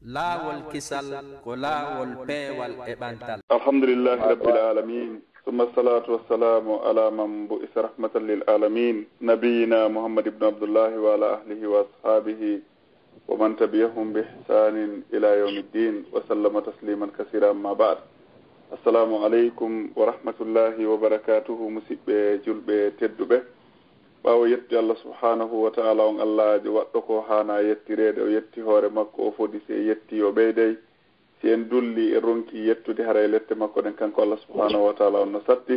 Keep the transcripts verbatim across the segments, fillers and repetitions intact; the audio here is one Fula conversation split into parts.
Laawol kisal ko laawol peewal e ɓantal. الحمد لله رب العالمين، ثم الصلاة والسلام على من بعث رحمة للعالمين، نبينا محمد بن عبد الله وعلى آله وأصحابه ومن تبعهم بإحسان إلى يوم الدين، وسلم تسليما كثيرا، أما بعد. السلام عليكم ورحمة الله وبركاته. Musidɓe julɓe tedduɓe, ɓaawo yettude Allah subhanahu wa ta'ala, on Allaajo waɗɗo ko haana yettireede, o yetti hoore makko, o fodi si en yetti o ɓeyday. Si en dulli e ronki yettude, haray lette makko ɗen kanko Allah subhanahu wa ta'ala on no satti.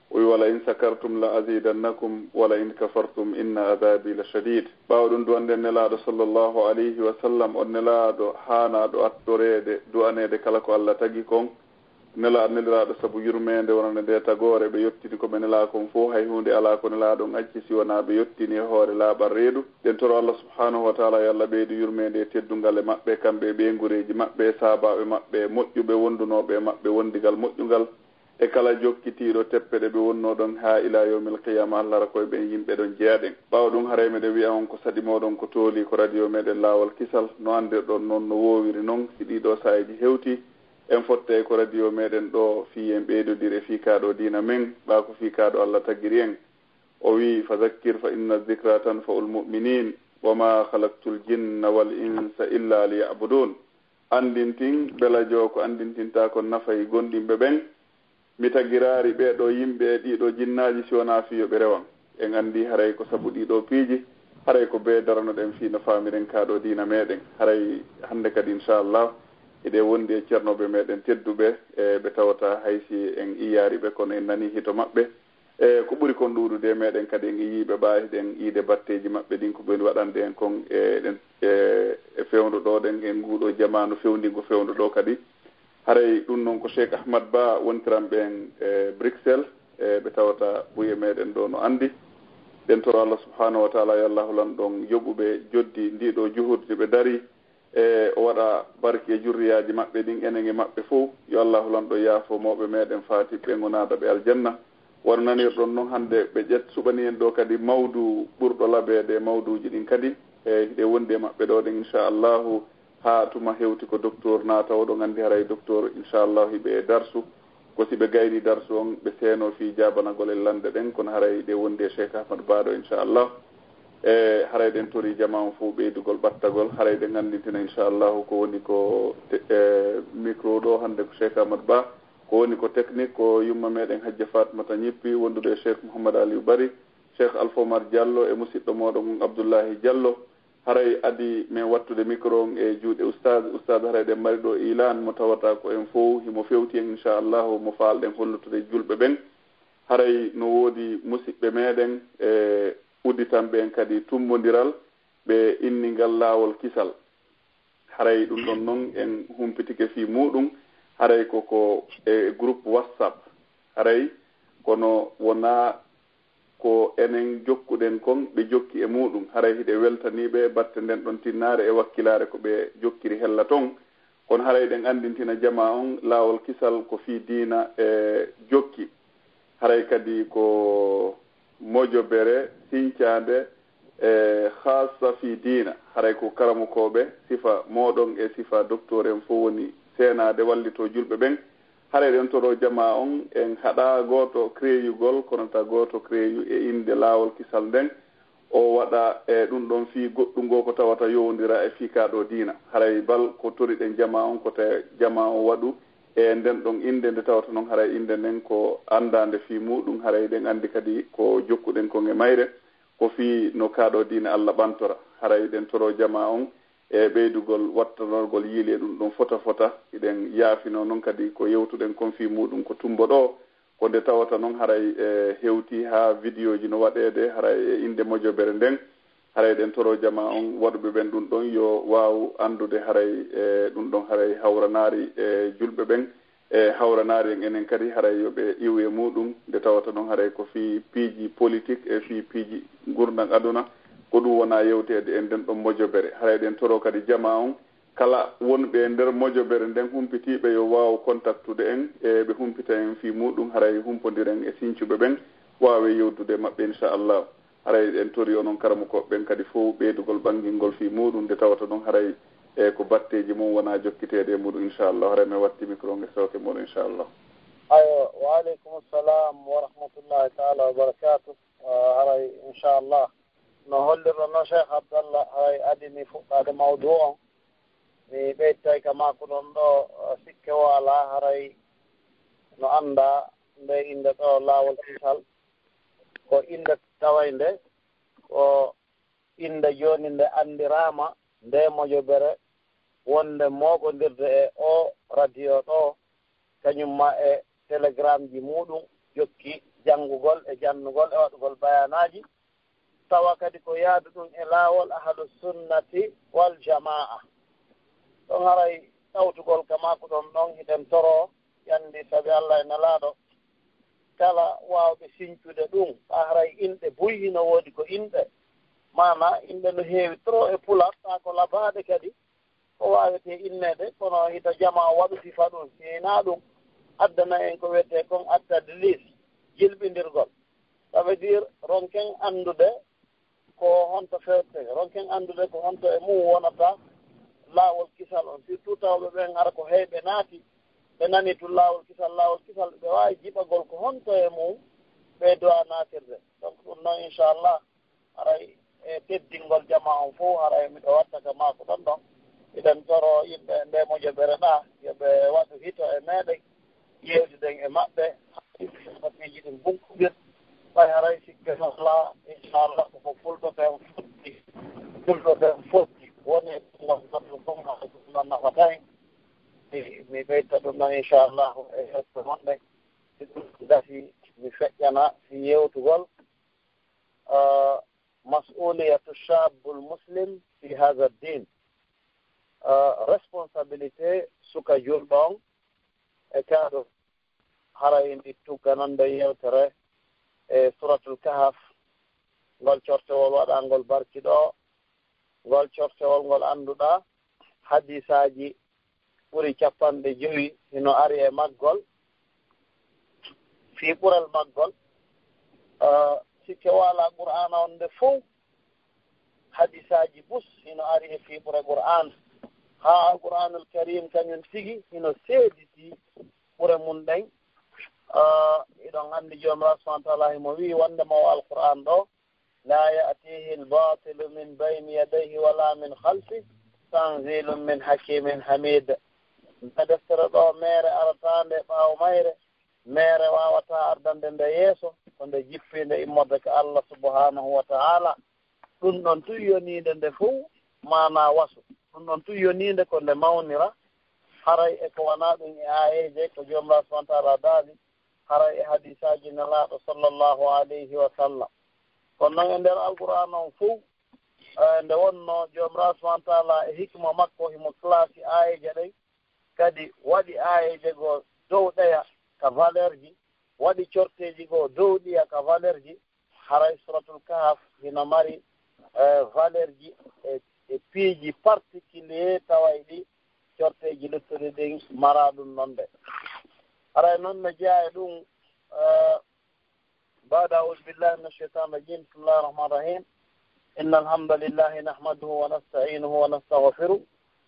O wi: "ولئن شكرتم لأزيدنكم ولئن كفرتم إن عذابي لشديد." Ɓaawo ɗum du'anden Nelaaɗo sallallahu alayhi wa sallam, on Nelaaɗo haanaaɗo addoreede, du'aneede kala ko Allah tagi kon. Nela-, Neliraaɗo sabu yurmeende wonande nde tagoore, ɓe yottini ko ɓe nelaa kon fof, hay huunde alaa ko Nelaaɗo on acci si wonaa ɓe yottini e hoore laaɓal reedu. Ɗen toro Allah subhanahu wa ta'ala yo Allah ɓeydu yurmeende e teddungal e maɓɓe, kamɓe e ɓeynguureeji maɓɓe, e sahaabaaɓe maɓɓe moƴƴuɓe wondunooɓe e maɓɓe wondigal moƴƴungal, e kala jokkitiiɗo teppe ɗe ɓe wonnoo ɗon haa ilaa yawmil qiyaama, Allah hara ko e ɓen yimɓe ɗon jeyaa ɗen. Ɓaawo ɗum, haray meɗen wi'a on ko saɗi mooɗon ko tooli ko radio meɗen Laawol Kisal. No anndirɗon non, no woowiri non, si ɗii ɗoo saa'iiji hewtii, en fottay ko radio meɗen ɗoo fii en ɓeydodir e fii kaa ɗoo diina men, ɓaa ko fii kaa ɗoo Allah tagiri en. O wi'i: "فذكر فإن الذكرى تنفع المؤمنين وما خلقت الجن والإنس إلا ليعبدون." Anndintin, belajooko anndintintaa kon nafay gomɗinɓe ɓen. Mi tagiraali ɓee ɗoo yimɓe e ɗii ɗoo jinnaaji si wonaa fii yo ɓe rewan. En anndi haray ko sabu ɗii ɗoo piiji, haray ko bee daranoɗen fii no faamiren kaa ɗoo diina meɗen. Haray hannde kadi, inchallah, hiɗen wondi e ceernooɓe meɗen tedduɓe, e ɓe tawata hay si en iyaali ɓe, kono en nanii hito maɓɓe. E ko ɓuri kon ɗuuɗude e meɗen kadi, en iyii ɓe ɓaa, hiɗen iide batteeji maɓɓe ɗin, ko ɓe woni waɗande en kon, e ɗen, e, e fewndo ɗoo ɗen, e nguu ɗoo jamaanu fewndingo fewndo ɗoo kadi. Haray ɗum non ko Cheikh Ahmad Ba wontiranɓe en e Bruxelles, e ɓe tawata buy e meɗen ɗoo no anndi. Ɗen toro Allah subhanahu wa ta'ala, yo Allahu Lanɗo on yoɓu ɓe joddi ndii ɗoo juhudi ndi ɓe darii, e o waɗa barki e jurriyaaji maɓɓe ɗin, enen e maɓɓe fow. Yo Allahu Lanɗo yaafo mawɓe meɗen faatiɓe ɓe, o naada ɓe aljanna. Wano nanirɗon non, hannde ɓe ƴet-, suɓanii en ɗoo kadi mawdu ɓurɗo labeede e mawduuji ɗin kadi. E hiɗen wondi e maɓɓe ɗoo ɗen, inchallahu, haa tuma hewti ko docteur naata. Oɗon anndi haray docteur, inchallahu, hiɓe e darsu. Ko si ɓe gaynii darsu on, ɓe seenoo fii jaabanagol e lannde ɗen, kono haray hiɗen wondi e Cheikh Ahmad Ba ɗoo, inchallah. E haray ɗen torii jamaa on fow ɓeydugol ɓattagol, haray ɗen anndintina, inchallahu, ko woni ko te-, e micro ɗoo hannde ko Cheikh Ahmad Ba, ko woni ko technique ko yumma meɗen Hajja Fatmata Ñippi, wondude e Cheikh Mouhammad Aliou Bari, Cheikh Alpha Oumar Diallo e musiɗɗo mooɗon on Abdoulahi Diallo. Haray adii men wattude micro on e juuɗe Oustaz. Oustaz, haray ɗen mari ɗoo ilaan mo tawata ko en fow himo fewti en, inchallahu, mo faalɗen hollutude julɓe ɓen. Haray no woodi musiɓɓe meɗen e udditanɓe en kadi tummbondiral, ɓe inni ngal Laawol Kisal. Haray ɗum ɗon non en humpitike fii muuɗum, haray ko, ko e groupe WhatsApp. Haray kono wonaa ko enen jokkuɗen kon, ɓe jokki e muuɗum. Haray hiɗe weltanii ɓe batte nden ɗon tinnaare e wakkilaare ko ɓe jokkiri hella ton. Kono haray ɗen anndintina jamaa on Laawol Kisal ko fii diina e jokki. Haray kadi ko mojobere sincaande e haasa fii diina. Haray ko karamokooɓe sifa mooɗon e sifa doktoor en fow woni seenaade wallitoo julɓe ɓen. Haray ɗen toroo jamaa on, en haɗaa gooto kreyugol, kono ta gooto kreyu e innde Laawol Kisal nden, o waɗa e ɗum ɗon fii goɗɗum ngoo ko tawata yowondira e fii kaa ɗoo diina. Haray bal ko toriɗen jamaa on, ko ta jamaa on waɗu e nden ɗon innde, nde tawata non haray innde nden ko anndaande fii muuɗum, haray ɗen anndi kadi ko jokkuɗen kon e mayre, ko fii no kaa ɗoo diina Alla ɓantora. Haray ɗen toroo jamaa on e ɓeydugol wattanorgol yiili e ɗum ɗon fota fota. Hiɗen yaafinoo non kadi ko yewtuɗen kon fii muuɗum ko tummbo ɗoo, ko nde tawata non haray e hewtii haa vidiyooji no waɗeede, haray e innde mojobere nden, haray ɗen toroo jamaa on waɗuɓe ɓen ɗum ɗon yo waawu anndude haray e ɗum ɗon haray hawranaari e julɓe ɓen, e hawranaari en enen kadi, haray yo ɓe iwu e muuɗum, nde tawata non haray ko fii piiji politik e fii piiji ngurndan aduna, ko ɗum wonaa yewteede e nden ɗon mojobere. Haray ɗen toroo kadi jamaa on, kala wonɓe e nder mojobere nden humpitiiɓe yo waawu kontaktude en, e ɓe humpita en fii muuɗum, haray humpondiren e sincuɓe ɓen, waawee yewtude e maɓɓe, inchallah. Haray ɗen torii onon karamokooɓe ɓen kadi fow ɓeydugol ɓanngingol fii muuɗum, nde tawata non haray E ko batteeji mum wona jokkiteede e muɗum, inchallah. Hoore men watti micro nge sooke muɗum, inchallah. Ayo, wa aleykum salam wa rahmatullahi taala wa barakatuh. Ah, haray, inchallah, no hollirɗo no Cheikh Abdallah, haray adi mi fuɗɗaade mawdu on. Mi ɓeytay ka maako ɗon ɗo, ah, sikke o alaa, haray no annda nde innde ɗo laawol kisal. Ko innde tawaynde, ko innde jooni nde anndiraama nde mojobere wonde mooɓondirde e o radio ɗo, kañum ma e telegramji muɗum jokki janngugol e jannugol e waɗugol bayanaaji, tawa kadi ko yaadu ɗum e laawol ahlu sunnati wal jamaa. Ɗon haray tawtugol ka maako ɗon ɗon hiɗen toro yandi sabi Allah e Nelaaɗo. Kala waawɓe sincude ɗum, ɓa haray inɗe buy hino woodi ko inɗe. Maana inɗe no heewi trop e pular, taa ko labaaɗe kadi, ko waawetee inneede, kono hita jamaa o waɗu sifa ɗum, si hinaa ɗum, addana en ko wiyetee kon at-tadlis, jilɓindirgol. Ça veut dire, ronken anndude ko honto fewte, ronken anndude ko honto e mum wonata laawol kisal on, surtout tawɓe ɓen hara ko heyɓe naati, ɓe nani tun laawol kisal, laawol kisal, ɓe waawi jiɓagol ko honto e mum ɓe duwa naatirde. Donc, ɗum noon, inchallah, haray e teddingol jamaa on fof, haray miɗo watta ka maako ɗon ɗon. Miɗen toro yimɓe nde mojobere ɗa, yo ɓe waɗu hito e meɗen, yewtiden e maɓɓe, haray piiji ɗin bunkudir. Ɓay haray sikke Allah, inchallah, ko ko fulɓe ɓen fotti, fulɓe ɓen fotti. Woni e ɗum ɗon, ɗum ɗon nafata en. Mi, mi ɓeyta ɗum ɗon, inchallah, e yewtere mon ɗen. Si ɗum gasi, mi feƴƴana si yewtugol. Ah, mas'uliyatu shabbul muslim fi hadha din. Ah, responsabilité suka julɗo on e kaɗo haray mi tugganande yewtere e Suratul Kahf, ngol cortewol waɗangol barki ɗo, ngol cortewol ngol annduɗa hadisaaji ɓuri capanɗe jowi hino ari e maggol, fii ɓurel maggol, eh, sikke wala Qur'aana on nde fow, hadisaaji bus hino ari e fii ɓure Qur'aan, haa Al-Qur'aanul Kariim kañum tigi hino seediti ɓure mum ɗen. Eh, hiɗon anndi Joomiraaɗo subhaanahu wa ta'aala himo wi'i wonndema o Al-Qur'aan ɗo, "Laa ya'tiihi al-baatilu min bayni yadayhi wa laa min khalfih, tanziilun min hakiimin hamiid." Nde deftere ɗo, meere arataande ɓaawo mayre, meere waawataa ardande nde yeeso, ko nde jippiinde immorde ka Allah subhaanahu wa ta'aala. Ɗum ɗon tun yoniinde nde fow maanaa wasu. Ɗum ɗon tun yoniinde ko nde mawnira, haray e ko wanaa ɗum e aayeeje ko Joomiraaɗo subhaanahu wa ta'aala daali, haray e hadiisaaji Nelaaɗo sallallahu alayhi wa sallam. Kono non e nder Alqur'aana on fow, eh, nde wonnoo Joomiraaɗo subhaanahu wa ta'aala e hikma makko himo classé aayeeje ɗen, kadi waɗi aayeeje goo dow ɗeya ka valeur ji, waɗi corteeji goo dow ɗiya ka valeur ji, haray Suratul Kahf hino mari, eh, valeur ji e, e piiji particulier taway ɗi corteeji luttuɗi ɗin maraa ɗum non de. Haray non no jeyaa e ɗum, eh, بعد أعوذ بالله من الشيطان الرجيم. بسم الله الرحمن الرحيم. إن الحمد لله نحمده ونستعينه ونستغفره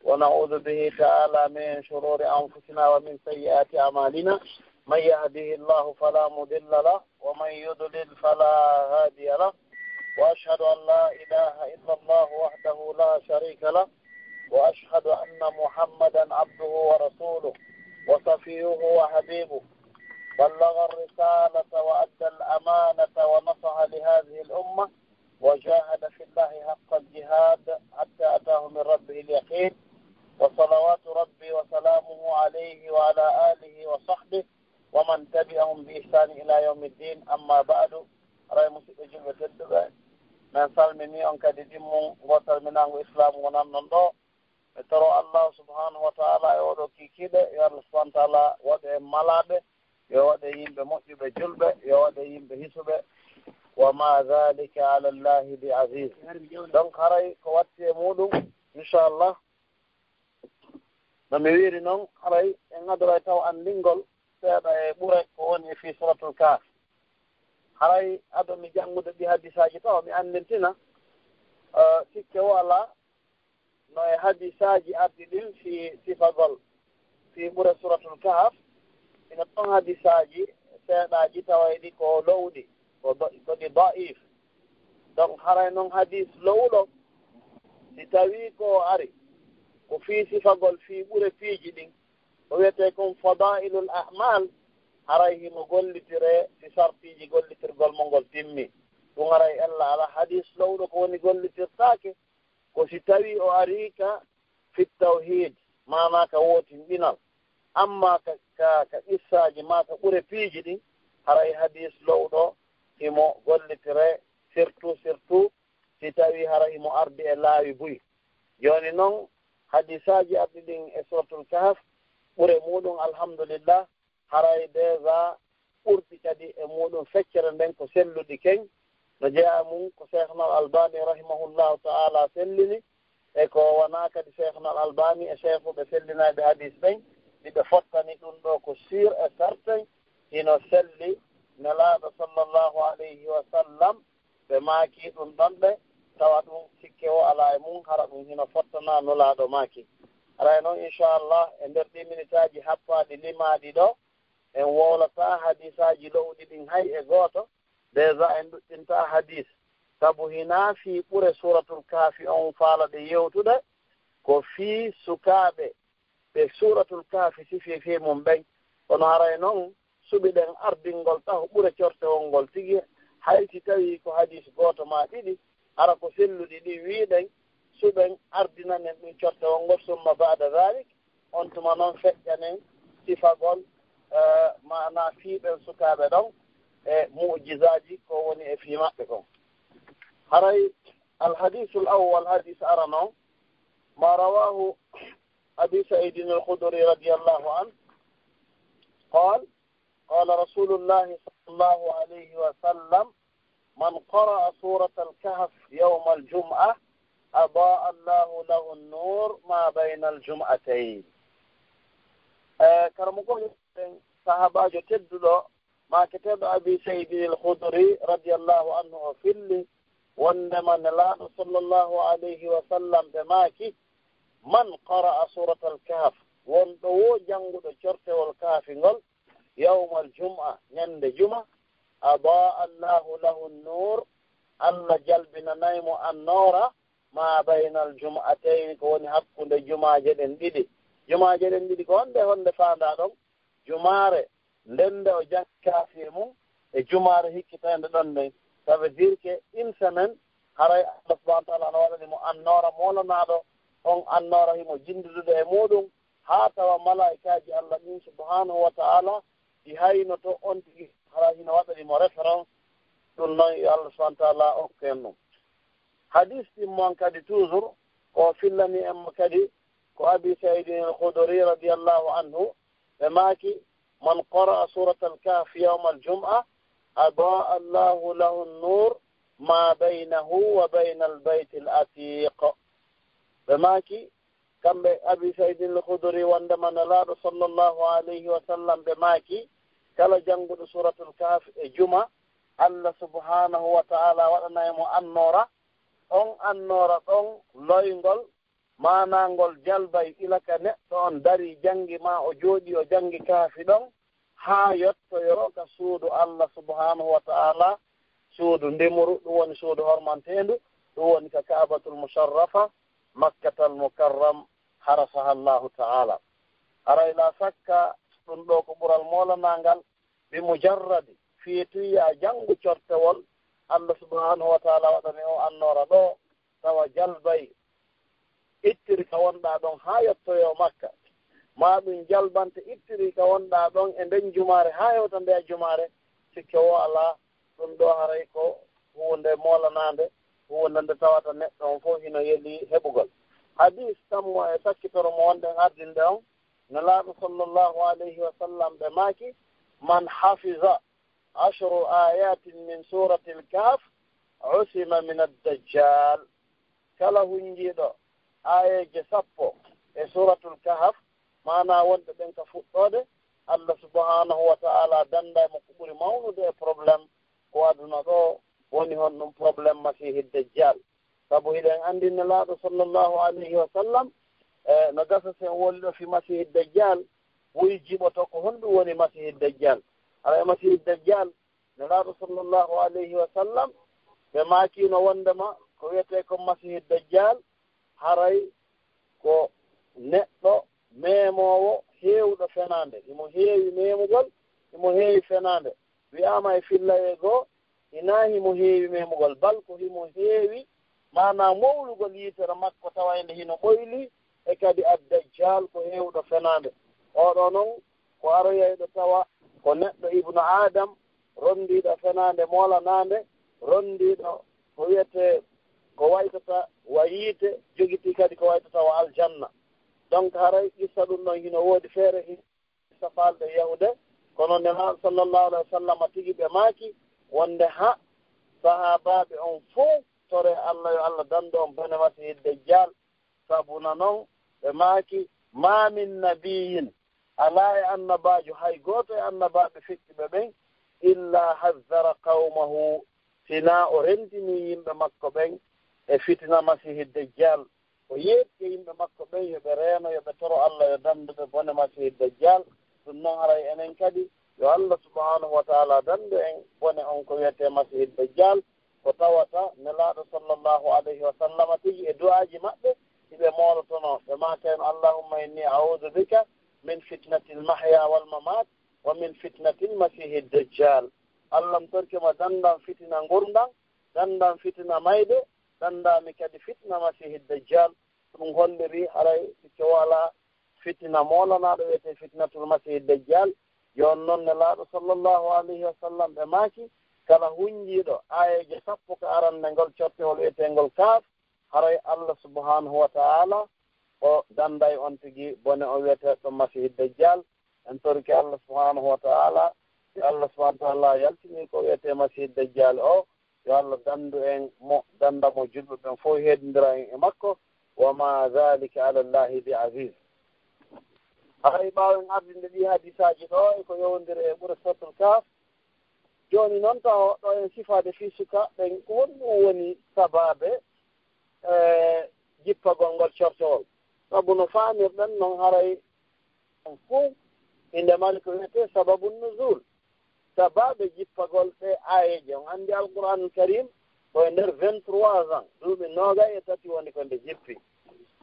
ونعوذ به تعالى من شرور أنفسنا ومن سيئات أعمالنا. من يهده الله فلا مضل له ومن يضلل فلا هادي له. وأشهد أن لا إله إلا الله وحده لا شريك له. وأشهد أن محمدا عبده ورسوله وصفيه وحبيبه. بلغ الرسالة وأدى الأمانة ونصح لهذه الأمة وجاهد في الله حق الجهاد حتى أتاه من ربه اليقين. وصلوات ربي وسلامه عليه وعلى آله وصحبه ومن تبعهم بإحسان إلى يوم الدين. أما بعد. Haray musidɓe julɓe tedduɓe, men salmini on kadi ɗimmum ngo salminaango Islaam ngonanɗon ɗo. Mi toro Allah subhanahu wa ta'ala e oɗo kikiiɗe, yo Allah subhanahu wa ta'ala waɗu en malaaɓe, yo waɗu en yimɓe moƴƴuɓe julɓe, yo waɗu en yimɓe hisuɓe. Wa ma dhalika ala Allahi bi aziz. Donc, haray ko watti e muɗum, inchallah. No mi wiiri non, haray en adoray taw anndingol seeɗa e ɓure ko woni e fii Suratul Kahf. Haray ado mi janngude ɗi hadisaaji taw mi anndintina, eh, sikke o alaa, no e hadisaaji arɗi ɗin fii sifagol fii ɓure Suuratul Kahf, ina ɗon hadisaaji seeɗaaji tawayɗi ko lowɗi, ko do-, ko ɗi da'if. Donc, haray non hadis lowɗo, si tawii ko ari ko fii sifagol fii ɓure piiji ɗin, ko wiyetee kon fadaa'ilul a'maal, haray himo gollitiree si sartiiji gollitirgol mo ngol timmi. Ɗum haray ella alaa, hadis lowɗo ko woni gollitirtaake, ko si tawii o arii ka fit tawhiid, maanaa ka wootinɗinal. Amma ka, ka, ka qissaaji maa ka ɓure piiji ɗin, haray hadis lowɗo himo gollitiree, surtout, surtout si tawii hara himo ardi e laawi buy. Jooni non, hadisaaji arɗi ɗin e Suuratul Kahf, ɓure muuɗum, alhamdulillah, haray déjà ɓurɗi kadi e muuɗum feccere nden ko selluɗi ken, no jeyaa mum ko Sheikh Al Albani rahimahullahu ta'ala sellini, e ko wanaa kadi Sheikh Al Albani e sheikhuɓe sellinayɓe hadis ɓen, hiɓe fottani ɗum ɗoo ko sûr et certain, hino selli Nelaaɗo sallallahu alayhi wa sallam, ɓe maaki ɗum ɗon ɓe, tawa ɗum sikke o alaa e mum, hara ɗum hino fottana Nulaaɗo maaki. Haray non, inchallah, e nder ɗii minitaaji happaaɗi limaaɗi ɗoo, en wowlataa hadisaaji lo'uɗi ɗin hay e gooto, déjà en ɗuɗɗintaa hadis, sabu hinaa fii ɓure Suuratul Kahfi on faalaɗen yewtude, ko fii sukaaɓe ɓe Suuratul Kahfi sifii fii mum ɓen. Kono haray non, suɓiɗen ardingol taho ɓure cortewol ngol tigi, hay si tawii ko hadis gooto maa ɗiɗi, hara ko selluɗi ɗin wiiɗen, suɓen ardinanen ɗum cortewol ngol, summa ba'da dhalik, on tuma non feƴƴanen sifagol, eh, maanaa fii ɓen sukaaɓe ɗon e mu'jizaaji ko woni e fii maɓɓe kon. Haray al hadisul awwal, hadis arano, ma rawahu Abi Sa'idin al-Khudri radiyallahu anhu, qal, qala Rasulullah sallallahu alayhi wa sallam, man qara'a suratal Kahf yawmal jum'ah, adaa Allahu lahu an-nur ma bayna al-jum'atayn. Eh, karamogo, sahabaajo tedduɗo, maaketeeɗo Abi Sa'idin al-Khudri radiyallahu anhu, o filli wondema Nelaaɗo sallallahu alayhi wa sallam ɓe maaki, man qara'a suratal Kahf, won ɗo wo jannguɗo cortewol Kahfi ngol, yawmal jum'a, ñande juma, adaa Allahu lahu an-nur, Allah jalbinanay mo annoora, ma baynal jum'atayn, ko woni hakkunde jumaaje ɗen ɗiɗi. Jumaaje ɗen ɗiɗi ko honde, honde faandaa ɗon? Jumaare nden nde o janngi Kahfi e mum, e jumaare hikkitaynde ɗon nden. Ça veut dire que une semaine, haray Allah subhanahu wa ta'ala no waɗani mo annoora moolanaaɗo, on annoora himo jinndudude e muuɗum, haa tawa malaa'ikaaji Allah ɗin subhanahu wa ta'ala ɗi haynoto on tigi, haray hino waɗani mo référence. Ɗum non yo Allah subhanahu wa ta'ala okku en ɗum. Hadis ɗin mon kadi toujours, ko fillani en mo kadi, ko Abi Sa'idin al-Khudri radiyallahu anhu, ɓe maaki, man qara'a suratal Kahf yawmal jum'a, adaa Allahu lahu an-nur ma baynahu wa baynal baytil atiq. Ɓe maaki, kamɓe Abi Sa'idin al-Khudri, wondema Nelaaɗo sallallahu alayhi wa sallam ɓe maaki, kala jannguɗo suratul Kahf e juma, Allah subhanahu wa ta'ala waɗanay mo annoora, on annoora ɗon loyngol, maanaa ngol jalbay ila ka neɗɗo on darii janngi maa o jooɗii o janngi Kahfi ɗon, haa yottoyoo ka suudu Allah subhanahu wa ta'ala, suudu ndimuru, ɗum woni suudu hormanteendu, ɗum woni ka Ka'batul Musharrafa, Makkatal Mukarram, harasaha Allahu ta'ala. Haray laa sakka, ɗum ɗoo ko ɓural moolanaangal, bi mujarradi, fii tun yo a janngu cortewol, Allah subhanahu wa ta'ala waɗani o annoora ɗoo, tawa jalbay ittiri ka wonɗaa ɗon haa yottoyoo Makka, maa ɗum jalbante ittiri ka wonɗaa ɗon e nden jumaare haa hewta ndee jumaare, sikke woo alaa, ɗum ɗoo haray ko huunde moolanaande, huunde nde tawata neɗɗo on fof hino yelii heɓugol. Hadis tammo e sakkitoro mo wonɗen ardinde on, Nelaaɗo sallallahu alayhi wa sallam ɓe maaki, man hafiza ashru ayatin min suratil Kahf, usima min ad-dajjal. Kala hunjiiɗo aayeeje sappo e suratul Kahf, maanaa wonɓe ɓen ka fuɗɗoode, Allah subhanahu wa ta'ala dannday mo ko ɓuri mawnude e problème ko aduna ɗoo, woni honɗum? Problème Masiihi Dajjal. Sabu hiɗen anndi Nelaaɗo sallallahu alayhi wa sallam, e, no gasa sen woliɗo fii Masiihi Dajjal, buy jiɓoto ko honɗum woni Masiihi Dajjal. Haray Masiihi Dajjal, Nelaaɗo sallallahu alayhi wa sallam, ɓe maakiino wonndema ko wiyetee kon Masiihi Dajjal, haray ko neɗɗo meemoowo heewuɗo fenaande. Himo heewi meemugol, himo heewi fenaande. Wi'aama e fillayee goo, hinaa himo heewi meemugol, bal ko himo heewi, maanaa mowlugol yitere makko, tawa ende hino ɓoylii, e kadi Ad-Dajjal ko heewuɗo fenaande. Oo ɗoo non ko aroyayɗo tawa ko neɗɗo ibnu Aadam, ronndiiɗo fenaande moolanaande, ronndiiɗo ko wiyetee ko waytata wa yiite, jogitii kadi ko waytata wa aljanna. Donc, haray qissa ɗum ɗon hino woodi feere, qissa faalde yahude, kono Nelaaɗo sallallahu alayhi wa sallam tigi ɓe maaki wonde ha sahaabaaɓe on fow toree Allah, yo Allah dandu on bone Masiihi Dajjal. Sabuna non ɓe maaki, "Ma min nabiyyin," alaa e annabaajo hay gooto e annabaaɓe feƴƴuɓe ɓen, "illa hazzara qawmahu," sinaa o rentinii yimɓe makko ɓen e fitina Masiihi Dajjal. O yeeɗi e yimɓe makko ɓen yo ɓe reeno, yo ɓe toro Allah yo dandu ɓe bone Masiihi Dajjal. Ɗum non haray enen kadi, yo Allah subhanahu wa ta'ala dandu en bone on ko wiyetee Masiihi Dajjal. Ko tawata Nelaaɗo sallallahu alayhi wa sallam tigi e du'aaji maɓɓe, hiɓe moolotonoo, ɓe maakayno, "Allahumma inni a'udhu bika min fitnatil mahya wal mamat, wa min fitnatil masiihid dajjal." Allah, mi torike ma danndam fitina ngurndan, danndam fitina mayde, danndaa mi kadi fitina Masiihi Dajjal. Ɗum hollirii haray sikke walaa fitina moolanaaɗo wiyetee fitnatul Masiihi Dajjal. Jooni non Nelaaɗo sallallahu alayhi wa sallam ɓe maaki, kala hunnjiiɗo aayeeje sappo ka arannde ngol cortewol wiyeteengol Kaaf, haray Allah subhanahu wa ta'ala o dannday on tigi bone o wiyeteeɗo Masiihi Dajjal. En torike Allah subhanahu wa ta'ala, si Allah subhanahu wa ta'ala yaltinii ko wiyetee Masiihi Dajjal o, yo Allah dandu en mo, danda mo julɓe ɓen fow, heedindira en e makko. "Wa ma dhalika ala Allahi bi aziz." Haray ɓaawo en ardinde ɗii hadisaaji ɗoo e ko yowondiri e ɓure Suratul Kahf, jooni non taho ɗoo en sifaade fii sukaaɓe ɓen ko honɗum woni sabaabe, e, jippagol ngol cortewol. Sabu no faamirɗen non haray on fow, inde mari ko wiyetee sababun nuzul. Sabaabe jippagol ɗee aayeeje, on anndi Alqur'aanul Kariim ko e nder vingt-trois ans, duuɓi noogay e tati woni ko nde jippi.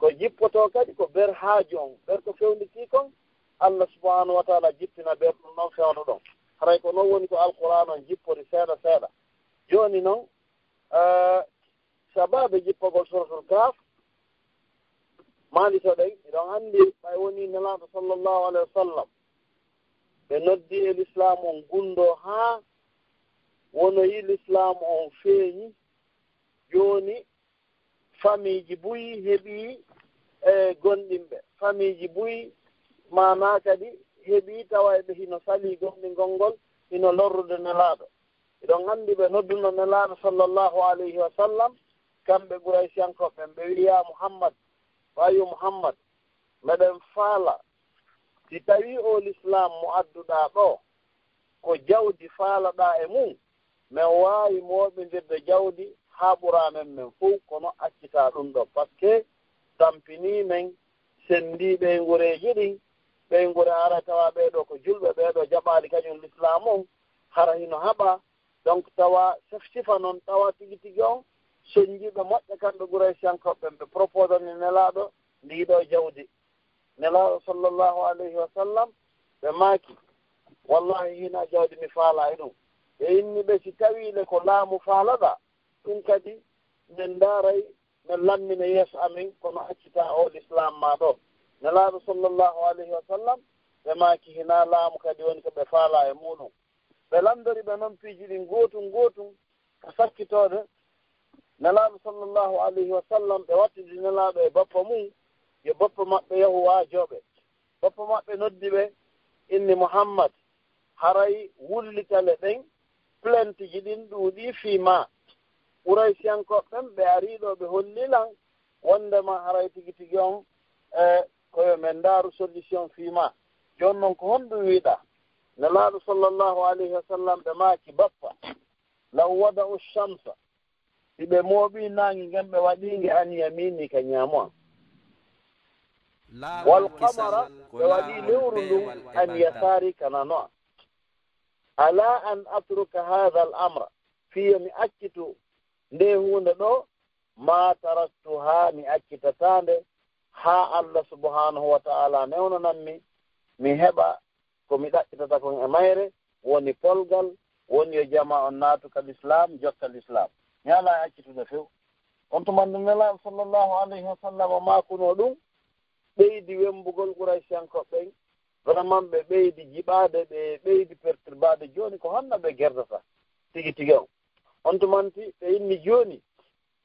Ko jippotoo kadi ko ber haaju on, ber ko fewnditii kon, Allah subhanahu wa ta'ala jippina ber ɗum ɗon fewndo ɗon. Haray ko non woni ko Alqur'aan on jippori seeɗa seeɗa. Jooni non, eh, sabaabe jippagol Suratul Kahf, maalitoɗen, hiɗon anndi ɓay wonii Nelaaɗo sallallahu alayhi wa sallam, ɓe noddi e Lislaamu on gunndoo haa wonoyi Lislaamu on feeñi. Jooni famiiji buy heɓii e gomɗinɓe, famiiji buy maanaa kadi heɓii tawa e ɓe hino salii gomɗingol ngol, hino lorrude Nelaaɗo. Hiɗon anndi ɓe nodduno Nelaaɗo sallallahu alayhi wa sallam, kamɓe Quraysiyankooɓe ɓen, ɓe wi'i, "Yaa Muhammad, wa yo Muhammad, meɗen faala si tawii oo Lislaam mo adduɗaa ɗoo, ko jawdi faalaɗaa e mum, men waawi mooɓindirde jawdi haa ɓura men men fow, kono accitaa ɗum ɗoo, parce que tampinii men, senndii ɓeyngureeji ɗin, ɓeynguure haray tawa ɓee ɗoo ko julɓe, ɓee ɗoo jaɓaali kañum Lislaam on, hara hino haɓaa." Donc tawa sef sifa non, tawa tigi tigi on sonnjiiɓe moƴƴa kamɓe Quraysiyankooɓe ɓen, ɓe proposani Nelaaɗo ndii ɗoo jawdi. Nelaaɗo sallallahu alayhi wa sallam, ɓe maaki, "Wallahi, hinaa jawdi mi faalaa e ɗum." Ɓe inni ɓe, "Si tawii le ko laamu faalaɗaa, ɗum kadi men ndaaray, men lammina yeeso amen, kono accitaa oo Lislaam maa ɗoo." Nelaaɗo sallallahu alayhi wa sallam, ɓe maaki, "Hinaa laamu kadi woni ko ɓe faalaa e muuɗum." Ɓe lanndori ɓe non piiji ɗin gootun gootun, ka sakkitoode, Nelaaɗo sallallahu alayhi wa sallam, ɓe wattidi Nelaaɗo e bappa mum, yo bappa maɓɓe yahu waajoo ɓe. Bappa maɓɓe noddi ɓe, inni, "Muhammad, haray wullitale ɗen, plainte ji ɗin ɗuuɗii fii maa. Quraysiyankooɓe ɓen ɓe arii ɗoo, ɓe holli lan wonndema haray tigi tigi on, e, ko yo men ndaaru solution fii maa. Jooni non ko honɗum wi'uɗaa?" Nelaaɗo sallallahu alayhi wa sallam, ɓe maaki, "Bappa, law wada'u shamsa Si ɓe mooɓii naange ngen, ɓe waɗii nge an yamiini ka ñaamo an. Wal qamara, ɓe waɗii lewru ndun an yasaari ka nano an. Ala an atruka haadha al amra, fii yo mi accitu ndee huunde ɗoo, ma taraktuha, mi accitataa nde, haa Allah subhanahu wa ta'ala newnanan mi, mi heɓa ko mi ɗaɓɓitata kon e mayre, woni polgal, woni yo jamaa on naatu ka lislaam, jokka lislaam. Mi alaa e accitude few. On tuma nde Nelaaɗo sallallahu alayhi wa sallam maakunoo ɗun, ɓeydi wembugol Quraysiyankooɓe ɓen, vraiment ɓe ɓeydi jiɓaade, ɓe ɓeydi perturbaade. Jooni ko honno ɓe gerdata tigi tigi on? On tumanti ɓe inni jooni,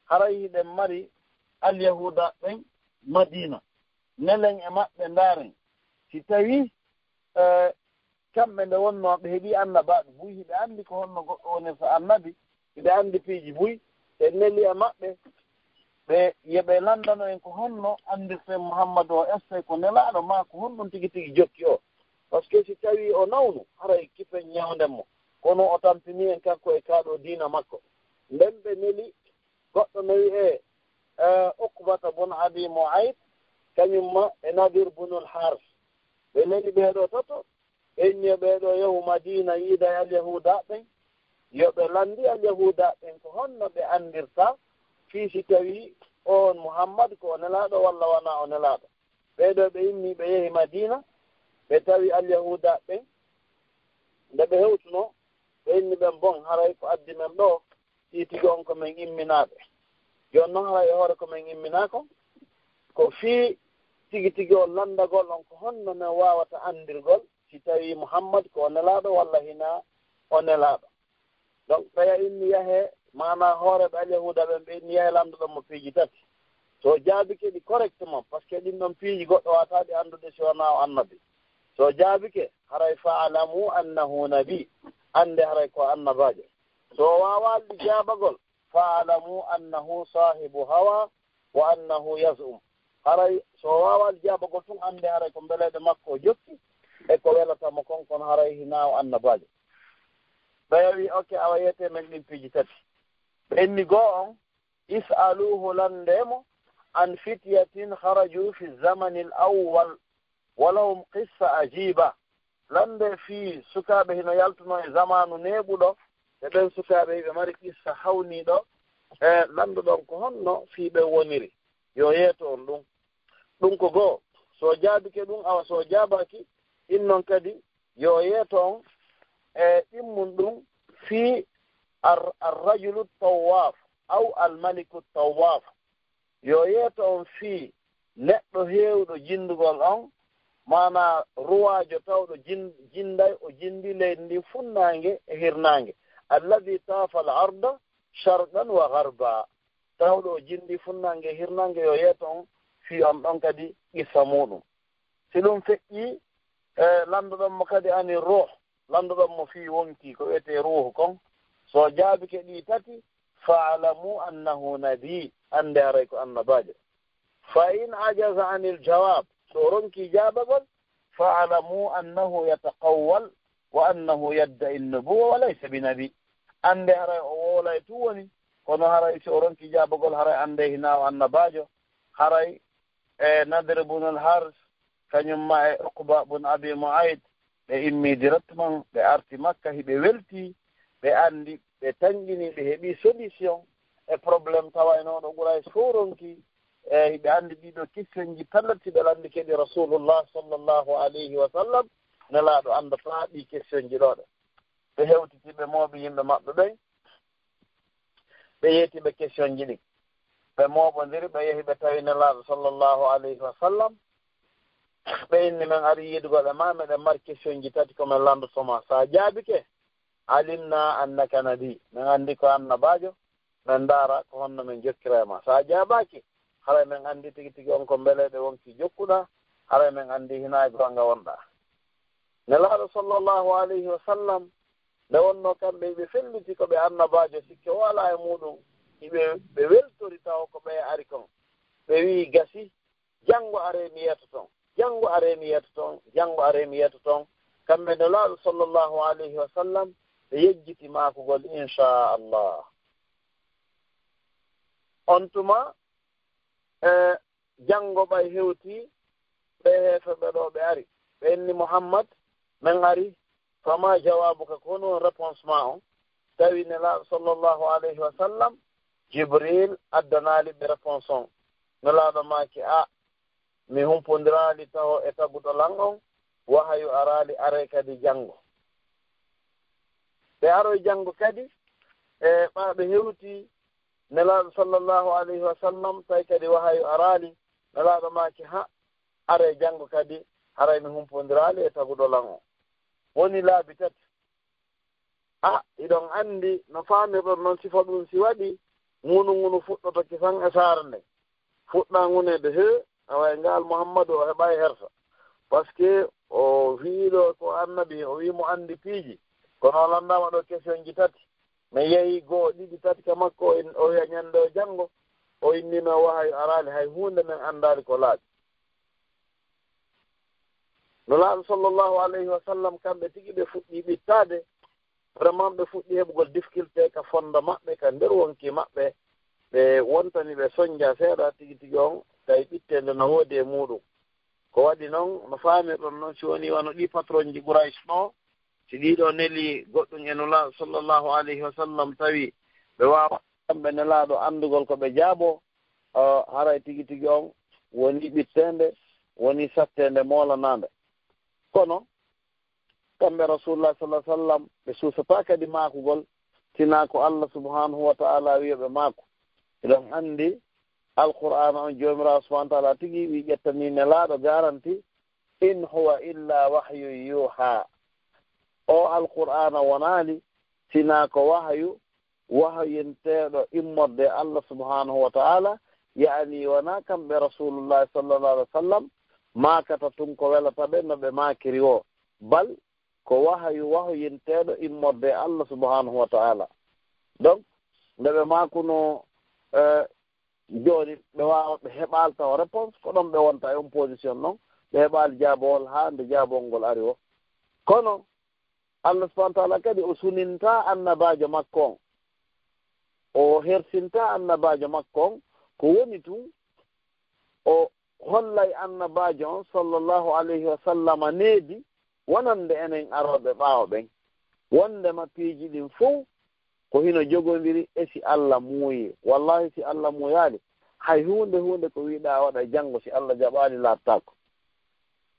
haray hiɗen mari Alyahuuda ɓen Madiina. Nelen e maɓɓe, ndaaren. Si tawii, eh, kamɓe nde wonnoo ɓe heɓii annabaaɓe buy, hiɓe anndi ko honno goɗɗo wonirta annabi, hiɓe anndi piiji buy, ɓe neli e maɓɓe, ɓe, yo ɓe lanndano en ko honno anndirten Muhammadu o, est-ce que ko nelaaɗo maa ko honɗun tigi tigi jokki o? Parce que si tawii o nawnu, haray kippen ñawnden mo. Kono o tampinii en kanko e kaa ɗoo diina makko. Nden ɓe neli goɗɗo no wi'ee, eh, Uqbata bun Abi Mu'ayt, kañum ma e Nadir bunul Haaris. Ɓe neli ɓee ɗoo tato, ɓe inni yo ɓee ɗoo yahu Madiina yiida e Alyahuuda ɓen, yo ɓe lanndi Alyahuuda ɓen ko honno ɓe anndirta fii si tawii on Muhammad ko o nelaaɗo walla wanaa o nelaaɗo. Ɓee ɗoo ɓe inni ɓe yahi Madiina, ɓe tawi Alyahuuda ɓen, nde ɓe hewtunoo, ɓe inni ɓen, bon, haray ko addi men ɗoo, si tigi on ko men imminaaɓe. Jooni non, haray e hoore ko men imminaa kon, ko fii tigi tigi on lanndagol on ko honno men waawata anndirgol si tawii Muhammad ko o nelaaɗo walla hinaa o nelaaɗo. Donc, ɓeya inni yahee, maanaa hooreeɓe Alyahuuda ɓen, ɓe inni yahee lanndoɗon mo piiji tati. So o jaabike ɗi correctement, parce que ɗin ɗon piiji goɗɗo waawataa ɗi anndude si wanaa o annabi. So o jaabike, haray fa'lamu annahu nabi, annde haray ko annabaajo. So o waawaali ɗi jaabagol, fa'lamu annahu saahibu hawa wa annahu yaz'um. Haray so o waawaali jaabagol tun, annde haray ko mbeleeɗe makko o jokki e ko welata mo kon, kono haray hinaa o annabaajo. Ɓeya wi'i, ok, awa yeetee men ɗin piiji tati. Ɓe inni goo on, is'aluhu, lanndee mo, an fityatin kharaju fi zamanil awwal, wa lahum qissa ajiba. Lanndee fii sukaaɓe hino yaltunoo e zamaanu neeɓuɗo, e ɓen sukaaɓe hiɓe mari qissa hawniiɗo, e lanndoɗon ko honno fii ɓen woniri. Yo yeeto on ɗun. Ɗun ko goo. So o jaabike ɗun, awa so o jaabaaki, ɗin non kadi yo yeeto on e ɗimmun ɗun fii ar-, ar-rajulu tawwaf, aw al-maliku tawwaf. Yo yeeto on fii neɗɗo heewɗo jinndugol on, maanaa ruwaajo tawɗo jin-, jinnday, o jinndi leydi ndi funnaange e hirnaange. Alladhi tafa al-arda sharqan wa gharba. Tawɗo o jinndi funnaange e hirnaange, yo yeeto on fii on ɗon kadi qissa muuɗum. Si ɗum feƴƴii, e, lanndoɗon mo kadi ani ruuh, lanndoɗon mo fii wonkii ko wi'etee ruuhu kon. So o jaabike ɗii tati, fa'lamu annahu nabi, annde haray ko annabaajo. Fa in ajaza anil jawab, so o ronkii jaabagol, fa'lamu annahu yataqawwal wa annahu yadda'i nubuwwa wa laysa bi nabi. Annde haray o woolay tun woni, kono haray si o ronkii jaabagol, haray annde hinaa o annabaajo, haray e Nadr bun al-Haris, kañum ma e Uqba bun Abi Mu'ayt, ɓe immii directement, ɓe arti Makka, hiɓe weltii, ɓe anndi, ɓe tanƴinii, ɓe heɓii solution e problème tawaynooɗo Quraysh fow ronki. E hiɓe anndi ɗii ɗoo questionji pellet, si ɓe lanndike ɗi Rasulullah sallallahu alayhi wa sallam, Nelaaɗo anndataa ɗii questionji ɗoo ɗe. Ɓe hewtiti, ɓe mooɓi yimɓe maɓɓe ɓen, ɓe yeeti ɓe questionji ɗin. Ɓe mooɓondiri, ɓe yehi, ɓe tawi Nelaaɗo sallallahu alayhi wa sallam. Ɓe inni, men ari yiidugol e maa, meɗen mari questionji tati ko men lanndotoo ma. So a jaabike, alimna annaka nabi, men anndi ko annabaajo, men ndaara ko honno men jokkira e maa. So a jaabaaki, haray men anndi tigi tigi on ko mbeleeɗe wonkii jokkuɗaa, haray men anndi hinaa e goonga wonɗaa. Nelaaɗo sallallahu alayhi wa sallam, nde wonnoo kamɓe hiɓe felliti ko ɓe annabaajo, sikke o alaa e muuɗum, hiɓe, ɓe weltori tawo ko ɓe ari kon. Ɓe wi'i, gasi, janngo aree mi yeetoton, janngo aree mi yeetoton, janngo aree mi yeetoton. Kamɓe Nelaaɗo sallallahu alayhi wa sallam, ɓe yejjiti maakugol, inchallah. On tuma, e janngo ɓay hewti, ɓe heeferɓe ɗo ɓe ari. Ɓe inni Muhammad, men ari, fama jawaabuka, ko honɗun réponse ma on? Tawi Nelaaɗo sallallahu alayhi wa sallam, Jibril addanaali ɓe réponse on. Nelaaɗo maaki, a, mi humpondiraali taho e taguɗo lan on, wahayu araali, aray kadi janngo. Ɓe aroy janngo kadi, e ɓaa ɓe hewti Nelaaɗo sallallahu alayhi wa sallam, tawi kadi wahayu araali, Nelaaɗo maaki, ha, aray janngo kadi, haray mi humpondiraali e taguɗo lan on. Woni laabi tati. A, hiɗon anndi no faamirɗon non, sifa ɗun si waɗi, ngunu ngunu fuɗɗoto kisan e saare nden. Fuɗɗa nguneede, he, awa e ngal Muhammadu o heɓaay hersa. Parce que o wi'iɗo ko annabi, o wi'i mo anndi piiji. Kono o lanndaama ɗo question ji tati. Mi yehi goo, ɗiɗi, tati ka makko, o in-, o wi'a ñannde o janngo, o inni men wahayu araali, hay huunde men anndaali ko laaɓi. Nulaaɗo sallallahu alayhi wa sallam, kamɓe tigi ɓe fuɗɗi ɓittaade, vraiment ɓe fuɗɗi heɓugol difficulté ka fondo maɓɓe, ka nder wonki maɓɓe, ɓe wontani ɓe sonja seeɗa tigi tigi on, tawi ɓitteende no woodi e muuɗum. Ko waɗi non, no faamirɗon non, si woni wano ɗi patron ji Quraysh ɗo, si ɗiɗo neli goɗɗum e Nulaaɗo sallallahu alayhi wa sallam, tawi ɓe waawa kamɓe Nelaaɗo anndugol ko ɓe jaabo, eh, haray tigi tigi on woni ɓitteende, woni satteende moolanaande. Kono kamɓe Rasulullah sallallahu alaihi wasallam, ɓe suusataa kadi maakugol, sinaa ko Allah subhanahu wa ta'ala wi'i ɓe maaku. Eɗon anndi Alqur'aana on, Joomiraaɗo subhanahu wa ta'ala tigi wi'i, ƴettanii Nelaaɗo garanti, "In huwa illa wahyun yuha." O Alqur'aana wonaali sinaa ko wahayu wahyinteeɗo immorde e Allah subhanahu wa ta'ala, ya'ani wonaa kamɓe Rasulullah sallallahu alaihi wasallam maakata tun ko welata ɓe no ɓe maakiri woo, bal ko wahayu wahyinteeɗo immorde e Allah subhanahu wa ta'ala. Donc, nde ɓe maakuno, eh, jooni ɓe waawa, ɓe heɓaali taho réponse, ko ɗon ɓe wonta e on position non, ɓe heɓaali jaabowol haa nde jaabowol ngol ari woo. Kono Allah subhanahu wa ta'ala kadi o sunintaa annabaajo makko on. O hersintaa annabaajo makko on. Ko woni tun, o hollay annabaajo on sallallahu alayhi wa sallama needi wonande enen arooɓe ɓaawo ɓen. Wondema piiji ɗin fow ko hino jogondiri e si Allah muuyi. Wallahi, si Allah muuyaali, hay huunde, huunde ko wi'uɗaa a waɗa janngo, si Allah jaɓaali, laattaako.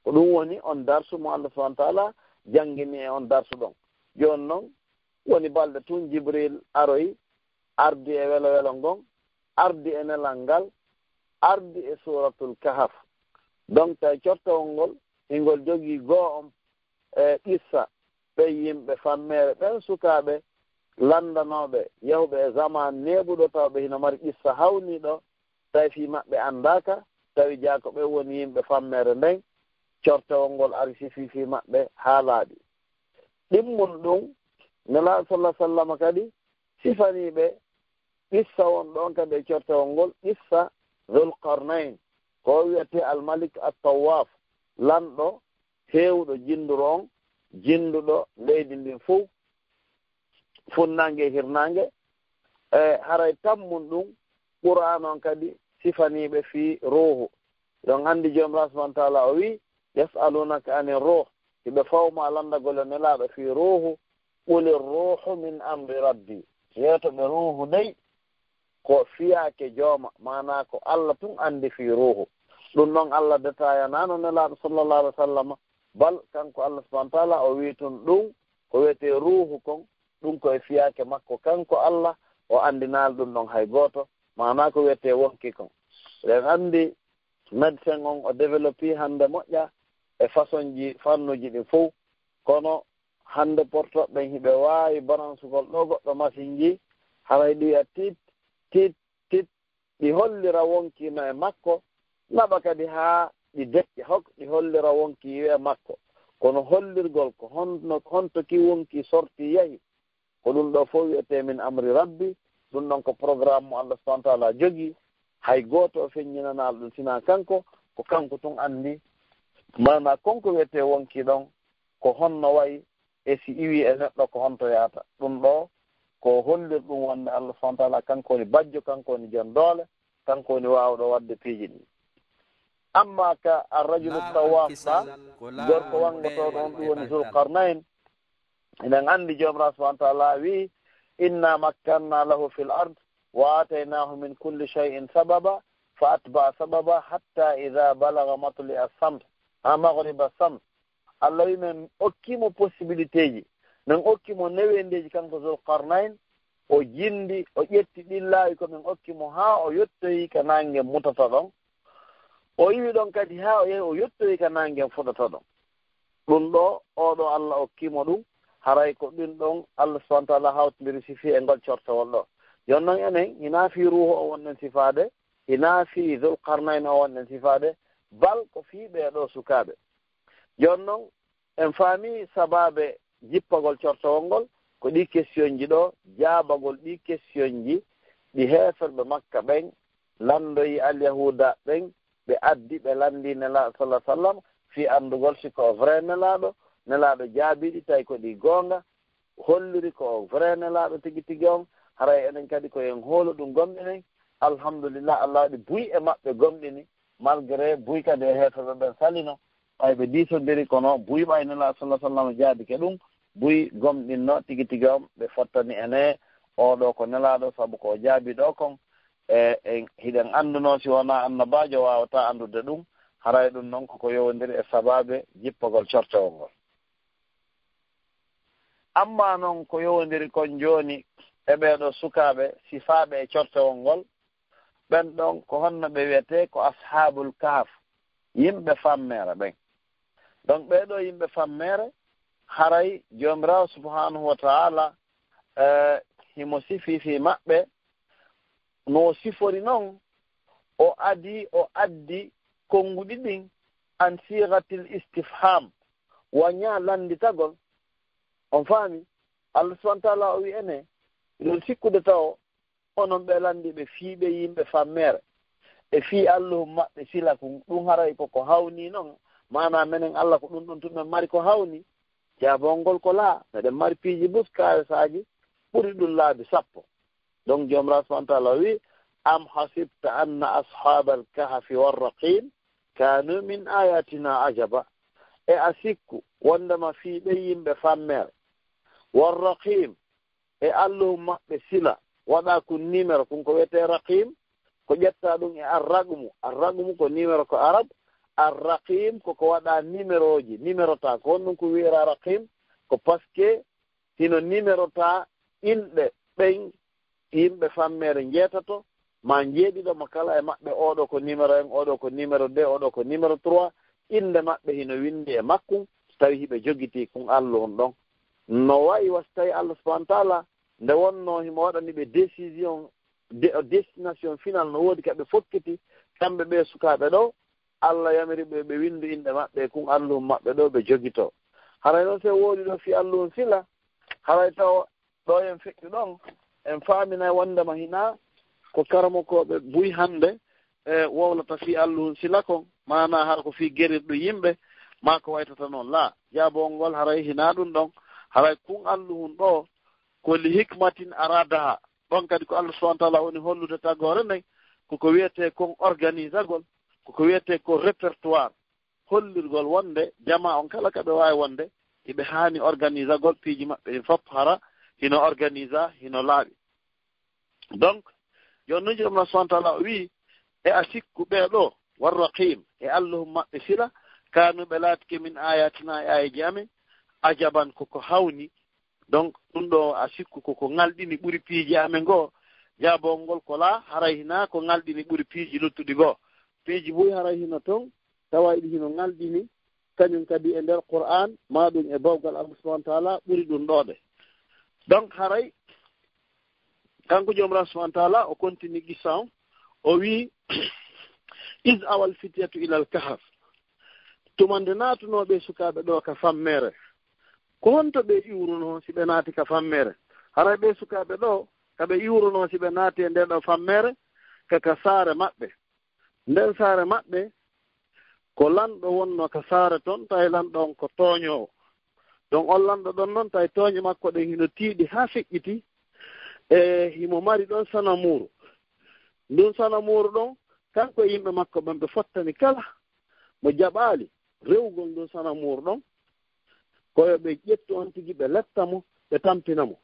Ko ɗum woni on darsu mo Allah subhanahu wa ta'ala janngini e on darsu ɗon. Jooni non, woni balɗe tun Jibril aroyi, ardi e welo welo ngon, ardi e nelal ngal, ardi e Suuratul Kahf. Donc, tawi cortewol ngol, hingol jogii goo on e qissa ɓen yimɓe fammeere, ɓen sukaaɓe lanndanooɓe yahuɓe e zamaan neeɓuɗo, tawa ɓe hino mari qissa hawniiɗo, tawi fii maɓɓe anndaaka, tawi jaa ko ɓen woni yimɓe fammeere nden, cortewol ngol ari sifii fii maɓɓe haa laaɓi. Ɗimmun ɗum, Nelaaɗo sallallahu alaihi wasallam kadi sifanii ɓe qissa won ɗon kadi e cortewol ngol, qissa Dhul Qarnayn, ko o wi'etee Al Malik At Tawwaf, lanɗo heewuɗo jinnduru on, jinnduɗo leydi ndin fow, funnaange e hirnaange. E haray tammun ɗum, Qur'aan on kadi sifanii ɓe fii ruuhu. Hiɗon anndi Joomiraaɗo subhaanahu wa ta'aalaa o wi'i, "Yas'aluunaka ani ruuh." Hiɓe fawma lanndagol e Nelaaɗo fii ruuhu. "Quli ruuhu min amri rabbi." Yeeto ɓe ruuhu dey ko fiyaake jooma, maanaa ko Alla tun anndi fii ruuhu. Ɗum ɗon Alla detaayanaano Nelaaɗo sallallahu alaihi wa sallam, bal kanko Alla subhaanahu wa ta'aalaa o wi'i tun ɗum ko wi'etee ruuhu kon, ɗum ko e fiyaake makko kanko Alla, o anndinaali ɗum ɗon hay gooto, maanaa ko wi'etee wonki kon. Eɗen anndi médecin on o développé hannde moƴƴa e façon ji, fannuji ɗin fow, kono hannde portoɓe ɓen hiɓe waawi baransugol ɗo goɗɗo masinji, haray ɗi wi'a tit, tit, tit, ɗi hollira wonki no e makko, naɓa kadi haa ɗi deƴƴa, hok ɗi hollira wonki yo e makko. Kono hollirgol ko honno, honto ki wonki sorti yahi, ko ɗum ɗo fof wi'etee min amri rabbi, ɗum ɗon ko programme mo Allah subhaanahu wa ta'aalaa jogii, hay gooto o feññinanaali ɗum sinaa kanko, ko kanko tun anndi, maanaa kon ko wi'etee wonki ɗon, ko honno wayi, e si iwii e neɗɗo ko honto yahata. Ɗum ɗo ko hollir ɗum wonde Allah subhanahu wa taala kanko woni bajjo, kanko woni jon doole, kanko woni waawɗo waɗde piiji ɗi. Amma ka arrajulu tawwaf ba, gorko wangotooɗo on, ɗum woni Zul Qarnayn. Eɗen anndi Joomiraaɗo subhanahu wa taala wi, "Inna makkanna lahu fil ard wa ataynaahu min kulli shay'in sababa, fa atba'a sababa, hatta idha balagha matli'a shams, ha maghriba shams." Allah wi, men okki mo possibilité ji, men okki mo neweendeeji, kanko Zul Qarnayn, o jindi, o ƴetti ɗin laawi ko men okki mo, haa o yottoyi ka naange mutata ɗon. O iwi ɗon kadi haa o yahi, o yottoyi ka naange fuɗata ɗon. Ɗum ɗo, oo ɗo Allah okki mo ɗum, haray ko ɗum ɗon Allah subhanahu wa taala hawtindiri sifi e ngol cortowol ɗo. Jooni non enen, hinaa fii ruuhu o wonɗen sifaade, hinaa fii Zul Qarnayn o wonɗen sifaade, bal ko fii ɓee ɗoo sukaaɓe. Jooni non, en faami sabaabe jippagol cortowol ngol, ko ɗii question ji ɗo, jaabagol ɗii question ji, ɗi heeferɓe Makka ɓen lanndoyi Alyahuuda ɓen, ɓe addi, ɓe lanndi Nelaaɗo sallallahu alaihi wasallam, fii anndugol si ko o vrai Nelaaɗo, Nelaaɗo jaabii ɗi, tawi ko ɗi goonga, holliri ko o vrai Nelaaɗo tigi tigi on, haray enen kadi ko en hoolo ɗum gomɗinen. Alhamdulillah, Allah waɗi buy e maɓɓe gomɗini, malgré buy kadi e heeferɓe ɓen salino, ɓay ɓe diisondiri, kono buy ɓay Nelaaɗo sallallahu alaihi wasallam jaabike ɗum, buy gomɗinno tigi tigi on, ɓe fottani ene, oo ɗo ko Nelaaɗo, sabu ko o jaabi ɗo kon, e, e, hiɗen anndunoo si wonaa annabaajo waawataa anndude ɗum, haray ɗum non koko yowondiri e sabaabe jippagol cortewol ngol. Amma non ko yowondiri kon jooni e ɓee ɗoo sukaaɓe sifaaɓe e cortewol ngol, ɓen ɗon ko honno ɓe wiyetee? Ko Ashaabul Kahf, yimɓe fammeere ɓen. Donc, ɓee ɗoo yimɓe fammeere, haray Joomiraawo subhanahu wa ta'ala, eh, himo sifii fii maɓɓe, no o sifori non, o adii, o addi konnguɗi ɗin an sigatil istifham, wa ñaa lannditagol. On faami? Allah subhanahu wa ta'ala o wi'i ene, hiɗon sikkude tawo onon ɓe lanndiiɓe fii ɓee yimɓe fammeere, e fii alluhun maɓɓe sila kun, ɗum haray ko ko hawni non, maanaa menen Allah ko ɗum ɗum tun men mari ko hawni? Jaabongol ko laa, meɗen mari piiji buskaare saaji ɓuri ɗum laabi sappo. Donc, Joomiraaɗo subhanahu wa ta'ala wi, "Am hasibta anna ashabal kahfi war raqim kanu min ayatina ajaba." E a sikku wondema fii ɓee yimɓe fammeere, war raqim, e alluhun maɓɓe sila, waɗa kun numéro, kun ko wiyetee raqim, ko ƴetta ɗum e arraqmu. Arraqmu ko numéro ko arab, arraqim ko ko waɗa numéroji, numéro ta. Ko honɗum ko wi'ira raqim? Ko parce que hino numéro ta inɗe ɓen yimɓe fammeere njeetato, maa njeeɗiɗo, mo kala e maɓɓe, oo ɗoo ko numéro un, oo ɗoo ko numéro deux, oo ɗoo ko numéro trois, innde maɓɓe hino winndi e makkun, tawi hiɓe jogitii kun alluhun ɗon. No wa'i wa si tawi Allah subhanahu wa ta'ala, nde wonnoo himo waɗani ɓe décision, de-, destination finale, no woodi ka ɓe fokkiti, kamɓe ɓee sukaaɓe ɗoo, Allah yamiri ɓe, ɓe winndu inɗe maɓɓe e kun alluhun maɓɓe ɗoo, ɓe jogitoo. Haray non si en woodi ɗoo fii alluhun sila, haray taw ɗo en feƴƴu ɗon, en faaminay wondema hinaa ko karamokooɓe buy hannde, e, wowlata fii alluhun sila kon, maanaa hara ko fii gerirɗum yimɓe, maa ko waytata non. Laa, jaabongol ngol haray hinaa ɗum ɗon, haray kun alluhun ɗoo, ko li hikmatin aradaha. Ɗon kadi ko Allah subhanahu wa ta'ala woni hollude tagoore nden, ko ko wiyetee kon organisagol, ko ko wiyetee ko répertoire, hollirgol wonde jamaa on kala ka ɓe waawi wonde, hiɓe haani organisagol piiji maɓɓe ɗin fof, hara hino organisa, hino laaɓi. Donc, jooni non Joomiraaɗo subhanahu wa ta'ala o wi'i, e a sikku ɓee ɗoo, war raqim, e Alluhu maɓɓe sila, kanu ɓe laatike min ayatina e aayeeji amen, ajaban ko ko hawni. Donc, ɗum ɗo a sikku ko ko ŋalɗini ɓuri piiji amen goo, jaabongol ko laa, haray hinaa ko ŋalɗini ɓuri piiji luttuɗi goo. Piiji buy haray hino ton, tawa ɗi hino ŋalɗini, kañum kadi e nder Qur'an, maa ɗum e bawgal Allah subhanahu wa ta'ala ɓuri ɗum ɗoode. Donc, haray kanko Joomiraaɗo subhanahu wa ta'ala o continue qissa on, o wi'i, "Iz awal fityatu ilal kahf." Tuma nde naatunoo ɓe sukaaɓe ɗo ka fammeere, ko honto ɓe iwrunoo si ɓe naati ka fammeere? Haray ɓe sukaaɓe ɗo, ka ɓe iwrunoo si ɓe naati e nde ɗo fammeere, ka, ka saare maɓɓe. Nden saare maɓɓe, ko lanɗo wonnoo ka saare ton, tawi lanɗo on ko tooñoowo. Ɗon on lanɗo ɗon non, tawi tooñe makko ɗen hino tiiɗi haa feƴƴiti. E himo mari ɗon sanamuuru. Ndun sanamuuru ɗon, kanko e yimɓe makko ɓen ɓe fottani kala mo jaɓaali rewugol ndun sanamuuru ɗon, ko yo ɓe ƴettu on tigi ɓe letta mo, ɓe tampina mo.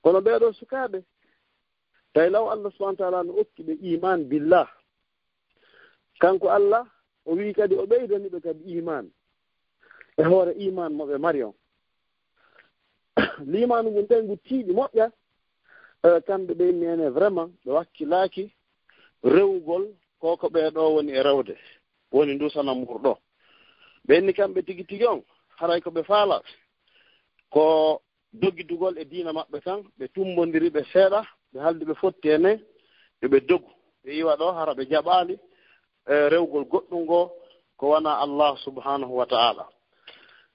Kono ɓee ɗoo sukaaɓe, tawi law Allah subhanahu wa ta'ala no okki ɓe iman billah. Kanko Allah, o wi'i kadi o ɓeydani ɓe kadi iman. E hoore iman mo ɓe mari on. Liimaanu ngun nden ngu tiiɗi moƴƴa, eh, kamɓe ɓe inni ene vraiment ɓe wakkilaaki rewugol ko ko ɓee ɗoo woni e rewde, woni ndu sanamuuru ɗoo. Ɓe inni kamɓe tigi tigi on, haray ko ɓe faala ko dogidugol e diina maɓɓe kan, ɓe tumbondiri ɓe seeɗa, ɓe haldi ɓe fotti e nen, yo ɓe dogu. Ɓe iwa ɗoo, hara ɓe jaɓaali, eh, rewugol goɗɗun goo ko wanaa Allah subhanahu wa ta'ala.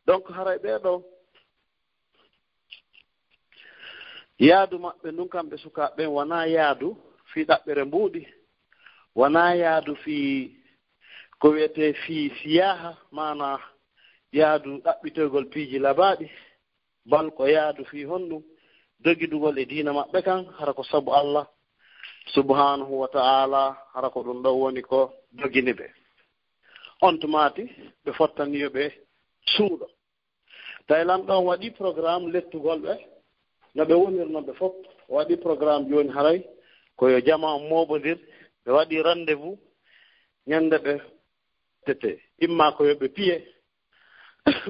Donc, haray ɓee ɗoo, yaadu maɓɓe ndun, kamɓe sukaaɓe ɓen, wanaa yaadu fii ɗaɓɓere mbuuɗi, wanaa yaadu fii ko wi'etee fii siyaaha, maanaa yaadu ɗaɓɓitoygol piiji labaaɗi, bal ko yaadu fii honɗun, dogidugol e diina maɓɓe kan, hara ko sabu Allah subhanahu wa ta'ala, hara ko ɗun ɗon woni ko dogini ɓe. On tumaati, ɓe fottani yo ɓe suuɗo. Tawi lanɗo on waɗi programme lettugol ɓe, no ɓe wonirnoo ɓe fof. O waɗi programme jooni haray ko yo jamaa on mooɓondir. Ɓe waɗi rendez-vous ñande ɓe tete. Imma ko yo ɓe piye,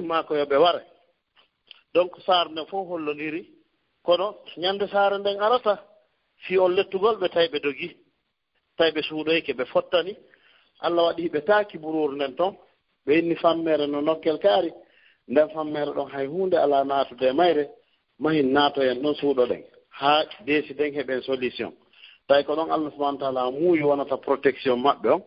maa ko yo ɓe ware. Donc, saare nden fof hollondiri, kono ñande saare nden arata, fii on lettugol ɓe, tawi ɓe dogi. Tawi ɓe suuɗoyke, ɓe fottani. Allah waɗi ɓe taaki buruuru nden ton. Ɓe inni fammeere no nokkel kaari. Nden fammeere ɗon hay huunde alaa naatude e mayre. Mahin naatoyen ɗon suuɗoɗen. Haa deesiden heɓen solution. Tawi ko ɗon Allah subhanahu wa ta'ala muuyi wonata protection maɓɓe on.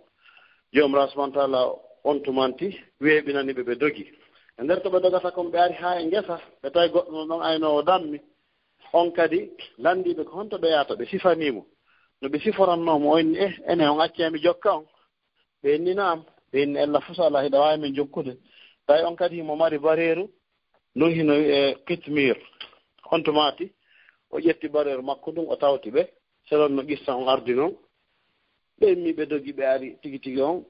Joomiraaɗo subhanahu wa ta'ala on tumanti weeɓinani ɓe, ɓe dogi. E nder ko ɓe dogata kon, ɓe ari haa e ngesa. Ɓe tawi goɗɗo no ɗon aynoowo dammi. On kadi lanndiiɓe ko honto ɓe yahata, ɓe sifanii mo. No ɓe siforannoo mo, o inni, "Eh, enen on accee mi jokka on?" Ɓe inni, "Naam." Ɓe inni, "Ella fus alaa, hiɗa waawi men jokkude." Tawi on kadi himo mari bareeru, ndun hino wi'ee qitmir. On tumaati, o ƴetti bareeru makko ndun, o tawti ɓe. Selon no qissa on ardi non. Ɓe immi, ɓe dogi, ɓe ari tigi tigi on.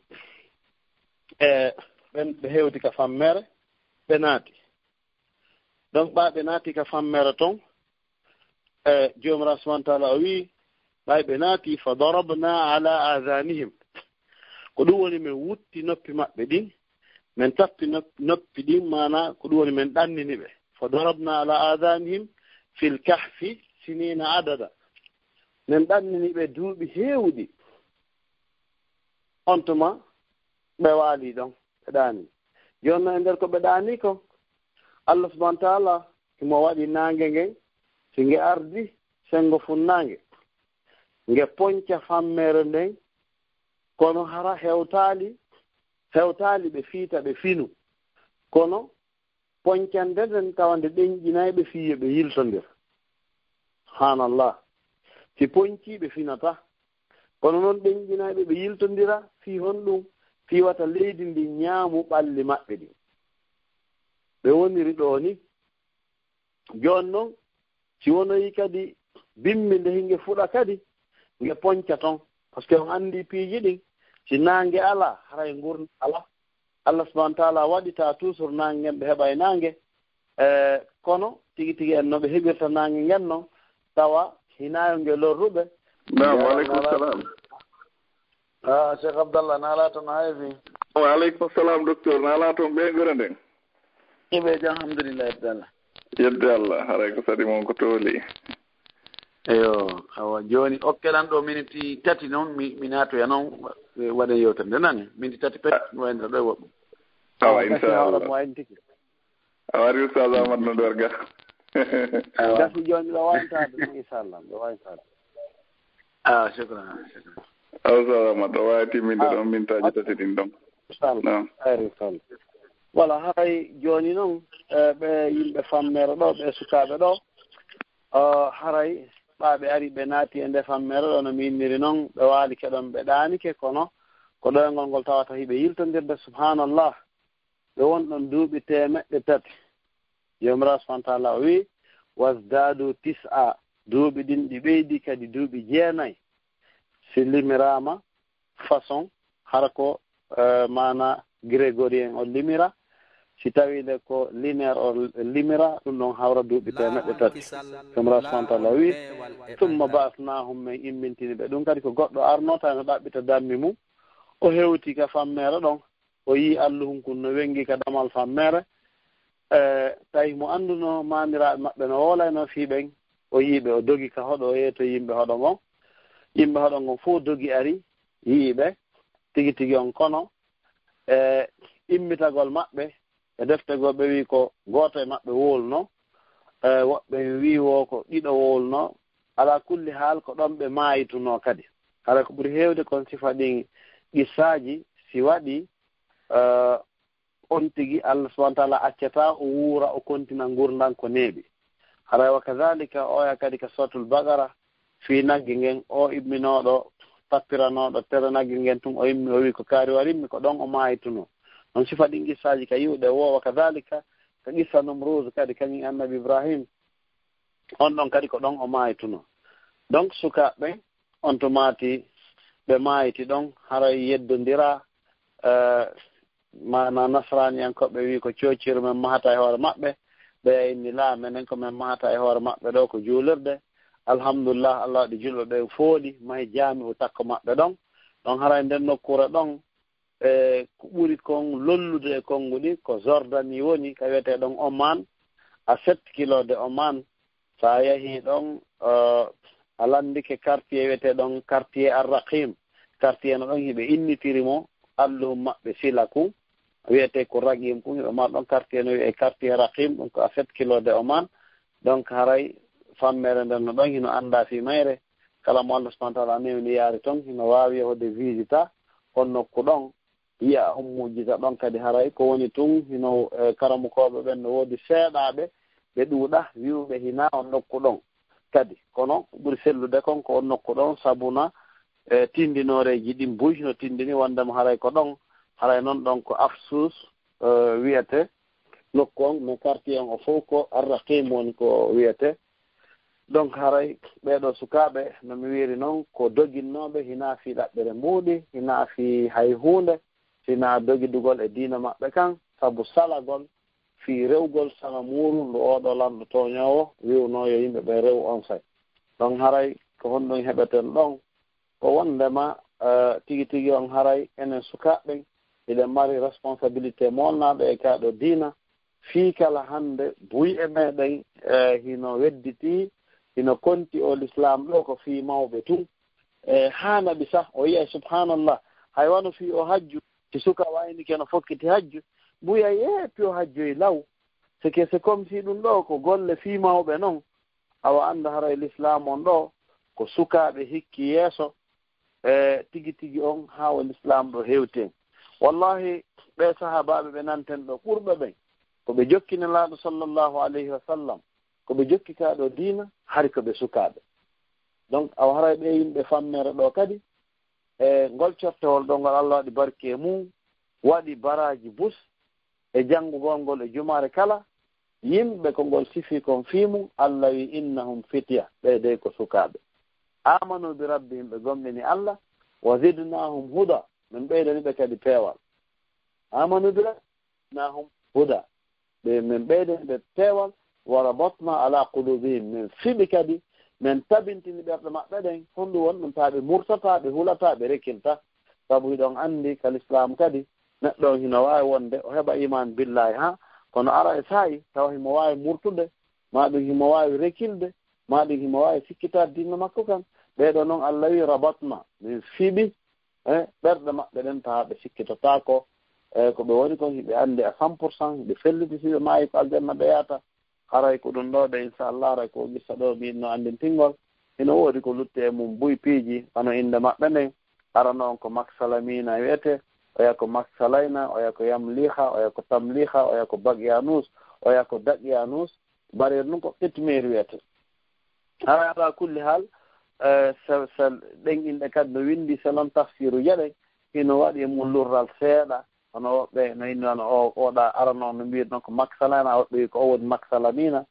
E ɓen, ɓe hewti ka fammeere, ɓe naati. Donc, ɓaa ɓe naati ka fammeere ton, e Joomiraaɗo subhanahu wa ta'ala o wi'i, ɓay ɓe naati, "Fa darabna ala adhanihim." Ko ɗun woni men wutti noppi maɓɓe ɗin, men tappi nop-, noppi ɗin, maanaa ko ɗun woni men ɗannini ɓe. "Fa darabna ala adhanihim fil kahfi sinina adada." Men ɗannini ɓe duuɓi heewuɗi. On tuma ɓe waali ɗon. Ɓe ɗaani. Jooni non, e nder ko ɓe ɗaani kon, Allah subhanahu wa ta'ala himo waɗi naange ngen, si nge ardi, senngo funnaange, nge ponca fammeere nden, kono hara hewtaali, hewtaali ɓe fiita, ɓe finu. Kono poncande nden tawa nde ɗenƴinay ɓe fii yo ɓe yiltondir. Subhanallah. Si poncii, ɓe finataa. Kono non ɗenƴinay ɓe, ɓe yiltondira fii honɗun? Fii wata leydi ndin ñaamu ɓalli maɓɓe ɗin. Ɓe woniri ɗoo ni. Jooni non, si wonoyi kadi bimbi nde hinge fuɗa kadi, nge ponca ton. Parce que on anndi piiji ɗin, si naange alaa, haray ngurndan alaa. Allah subhanahu wa ta'ala waɗi tawa toujours naange ngen ɓe heɓay naange. E, kono tigi tigi en no ɓe heɓirta naange ngen non, tawa hinaa yo nge lorru ɓe. Naam, wa aleykum salam. Ah, Cheikh Abdallah, na alaa ton, a heefi? Wa aleykum salam, docteur, na alaa ton, ɓe gure nden? Iɓe jam, alhamdulillah, Abdallah. Yedde Allah, haray ko sadi mon ko tooli. Eyo, awa, jooni, okke lan ɗoo miniti tati non, mi, mi naatoya non, waɗen yewtere nde, nani? Miniti tati pet, mi waynira ɗoo e woɓɓe. Awa, inchallah. Mo waynitike. A waɗi Oustaz Amadou no Dorga. Awa. Gasi jooni, ɗo wayntaade non, inchallah, ɗo wayntaade. Ah, shukran, shukran. Awa, Oustaz Amadou, ɗo waawi timminde ɗon mintaaji tati ɗin ɗon. Inchallah. Naam. Khayr, inchallah. Voilà, haray jooni non, eh, ɓe yimɓe fammeere ɗoo, ɓe sukaaɓe ɗoo, eh, haray ɓaa ɓe ari, ɓe naati e nde fammeere ɗoo, no mi inniri non, ɓe waali keɗon, ɓe ɗaanike, kono ko ɗoyngol ngol tawata hiɓe yiltondirde, subhanallah. Ɓe won ɗon duuɓi teemeɗɗe tati. Joomiraaɗo subhanahu wa ta'ala o wi'i, "Wazdadu tis'a." Duuɓi ɗin ɗi ɓeydi kadi duuɓi jeenay, si limiraama façon, hara ko, eh, maana grégorien o limira. Si tawii nde ko lunaire o limira, ɗum ɗon hawra duuɓi teemeɗɗe tati. Ɗum Allah subhanahu wa ta'ala wi'i, "Thumma ba'athnahum", men immintini ɓe. Ɗum kadi ko goɗɗo arno tawi no ɗaɓɓita dammi mum. O hewti ka fammeere ɗon. O yii alluhun kun no wenngi ka damal fammeere. E, tawi mo annduno maamiraaɓe maɓɓe no woolaynoo fii ɓen, o yii ɓe, o dogi ka hoɗo, o yeeto yimɓe hoɗo ngon. Yimɓe hoɗo ngon fow dogi ari, yii ɓe, tigi tigi on. Kono, e, immitagol maɓɓe, e defte goo ɓe wi'i ko gooto e maɓɓe wowlunoo, e, woɓɓe wi'i wo ko ɗiɗo wowlunoo. Alaa kulli haal, ko ɗon ɓe maayitunoo kadi. Hara ko ɓuri heewde kon sifa ɗin qissaaji, si waɗii, e, on tigi Allah subhanahu wa ta'ala accataa o wuura, o kontina ngurndan ko neeɓi. Haray wa kadhalika, oya kadi ka Suratul Baqara, fii nagge ngen, o imminooɗo, tappiranooɗo tere nagge ngen tun, o immi, o wi'i ko kaari warimmi, ko ɗon o maayitunoo. On sifa ɗin qissaaji ka yi'ude wo, wa kadhalika, ka qissa Numruuz kadi, kañum Annabi Ibrahim, on ɗon kadi ko ɗon o maayitunoo. Donc, sukaaɓe ɓen, on tumaati ɓe maayiti ɗon, haray yeddondiraa, eh, maana nasraaniyankooɓe wi'i ko coociiru men mahata e hoore maɓɓe, ɓeya inni laa, menen ko men mahata e hoore maɓɓe ɗoo ko juulirde. Alhamdulillah, Allah waɗi julɓe ɓen fooɗi, mahi jaami'u takko maɓɓe ɗon. Ɗon haray nden nokkuure ɗon, e ko ɓuri kon lollude e konnguɗi ko Jordanie woni, ka wiyetee ɗon Oman, à sept kilo de Oman. So a yahii ɗon, eh, a lanndike quartier wiyetee ɗon quartier Ar-Raqim. Quartier no ɗon hiɓe innitiri mo, alluhun maɓɓe sila kun, wiyetee ko Raqim kun, hiɓe mari ɗon quartier no wiyee quartier Raqim, ɗum ko à sept kilo de Oman. Donc haray fammeere nden no ɗon hino anndaa fii mayre. Kala mo Allah subhanahu wa ta'ala newni yaari ton, hino waawi yahude visita on nokku ɗon, yi'a on mu'jiza ɗon kadi. Haray ko woni tun, hino, eh, karamokooɓe ɓen no woodi seeɗaaɓe, ɓe ɗuuɗa, wi'uɓe hinaa on nokku ɗon kadi. Kono ɓuri sellude kon ko on nokku ɗon, sabu na, eh, tindinooreeji ɗin buy no tindini wonndema haray ko ɗon, haray non ɗon ko Afsus, eh, wiyetee. Nokku on, no quartier on o fow ko Arraqim woni ko wiyetee. Donc, haray ɓee ɗoo sukaaɓe, no mi wi'iri non, ko doginnooɓe, hinaa fii ɗaɓɓere mbuuɗi, hinaa fii hay huunde, sinaa dogidugol e diina maɓɓe kan, sabu salagol fii rewgol sanamuuru ndu oo ɗoo lanɗo tooñoowo wi'unoo yo yimɓe ɓen rewu onsay. Donc, haray ko honɗun heɓeten ɗon? Ko wonndema, eh, tigi tigi on haray enen sukaaɓe ɓen, hiɗen mari responsabilité moolnaaɗo e kaa ɗoo diina, fii kala hannde buy e meɗen, eh, hino wedditii, hino konti o lislaam ɗoo ko fii mawɓe tun. Eh, haa naɓi sah, o yi'ay, subhanallah, hay wano fii o hajju, si suka waynike no fokkiti hajju, mbuyay, eh, fii o hajjoyi law. C'est que c'est comme si ɗum ɗoo ko golle fii mawɓe non. Awa annda haray lislaam on ɗoo, ko sukaaɓe hikki yeeso, e tigi tigi on haa o lislaam ɗoo hewti en. Wallahi, ɓee sahaabaaɓe ɓe nanten ɗoo, ɓurɓe ɓen, ko ɓe jokki Nelaaɗo sallallahu alayhi wa sallam, ko ɓe jokki kaa ɗoo diina, hari ko ɓe sukaaɓe. Donc, awa haray ɓee yimɓe fammeere ɗoo kadi, e ngol cottowol ɗoo ngol Allah waɗi barke e mum, waɗi baraaji bus, e janngugol ngol e jumaare kala, yimɓe ko ngol sifi kon fii mum, Allah wi, "Innahum fitya, ɓee dey ko sukaaɓe. Amanu bi rabbihim, ɓe gomɗini Allah, wa zidnahum huda, min ɓeydani ɓe kadi peewal." Amanu bi rabbihim, zidnahum huda. Ɓe, min ɓeydani ɓe peewal, wa rabatna ala qulubihim, min fiɓi kadi, min tabintini ɓerɗe maɓɓe ɗen, honɗum won ɗum, taa ɓe murtataa, ɓe hulataa, ɓe rekilta. Sabu hiɗon anndi ka lislaam kadi, neɗɗo on hino waawi wonde o heɓa iman billahi, haa, kono ara e saa'i tawa himo waawi murtude, maa ɗum himo waawi rekilde, maa ɗum himo waawi sikkitaade diina makko kan. Ɓee ɗoo non Allah wi rabatna, min fiɓi, e ɓerɗe maɓɓe ɗen, tawa ɓe sikkitotaako, e ko ɓe woni kon hiɓe anndi à cent pour cent, hiɓe felliti si ɓe maayi ko aljanna ɓe yaata. Haray ko ɗum ɗoo de, inshallah, haray ko qissa ɗoo mi yiɗno anndintingol. Hino woodi ko lutti e mum buy piiji, wano innde maɓɓe nden. Arano on ko Maksalamina wiyetee, oya ko Maksalayna, oya ko Yamliha, oya ko Tamliha, oya ko Bagyanus, oya ko Dagyanus, bareer nun ko Qitmir wiyetee. Haray ala kulli haal, eh, sel, sel, ɗen inɗe kadi no winndi selon tafsiruuje ɗen, hino waɗi e mum lurral seeɗa, hono woɓɓe no inni wano o, oɗa arano no mbiir ɗon ko Maksalayna, woɓɓe wi ko o woni Maksalamina.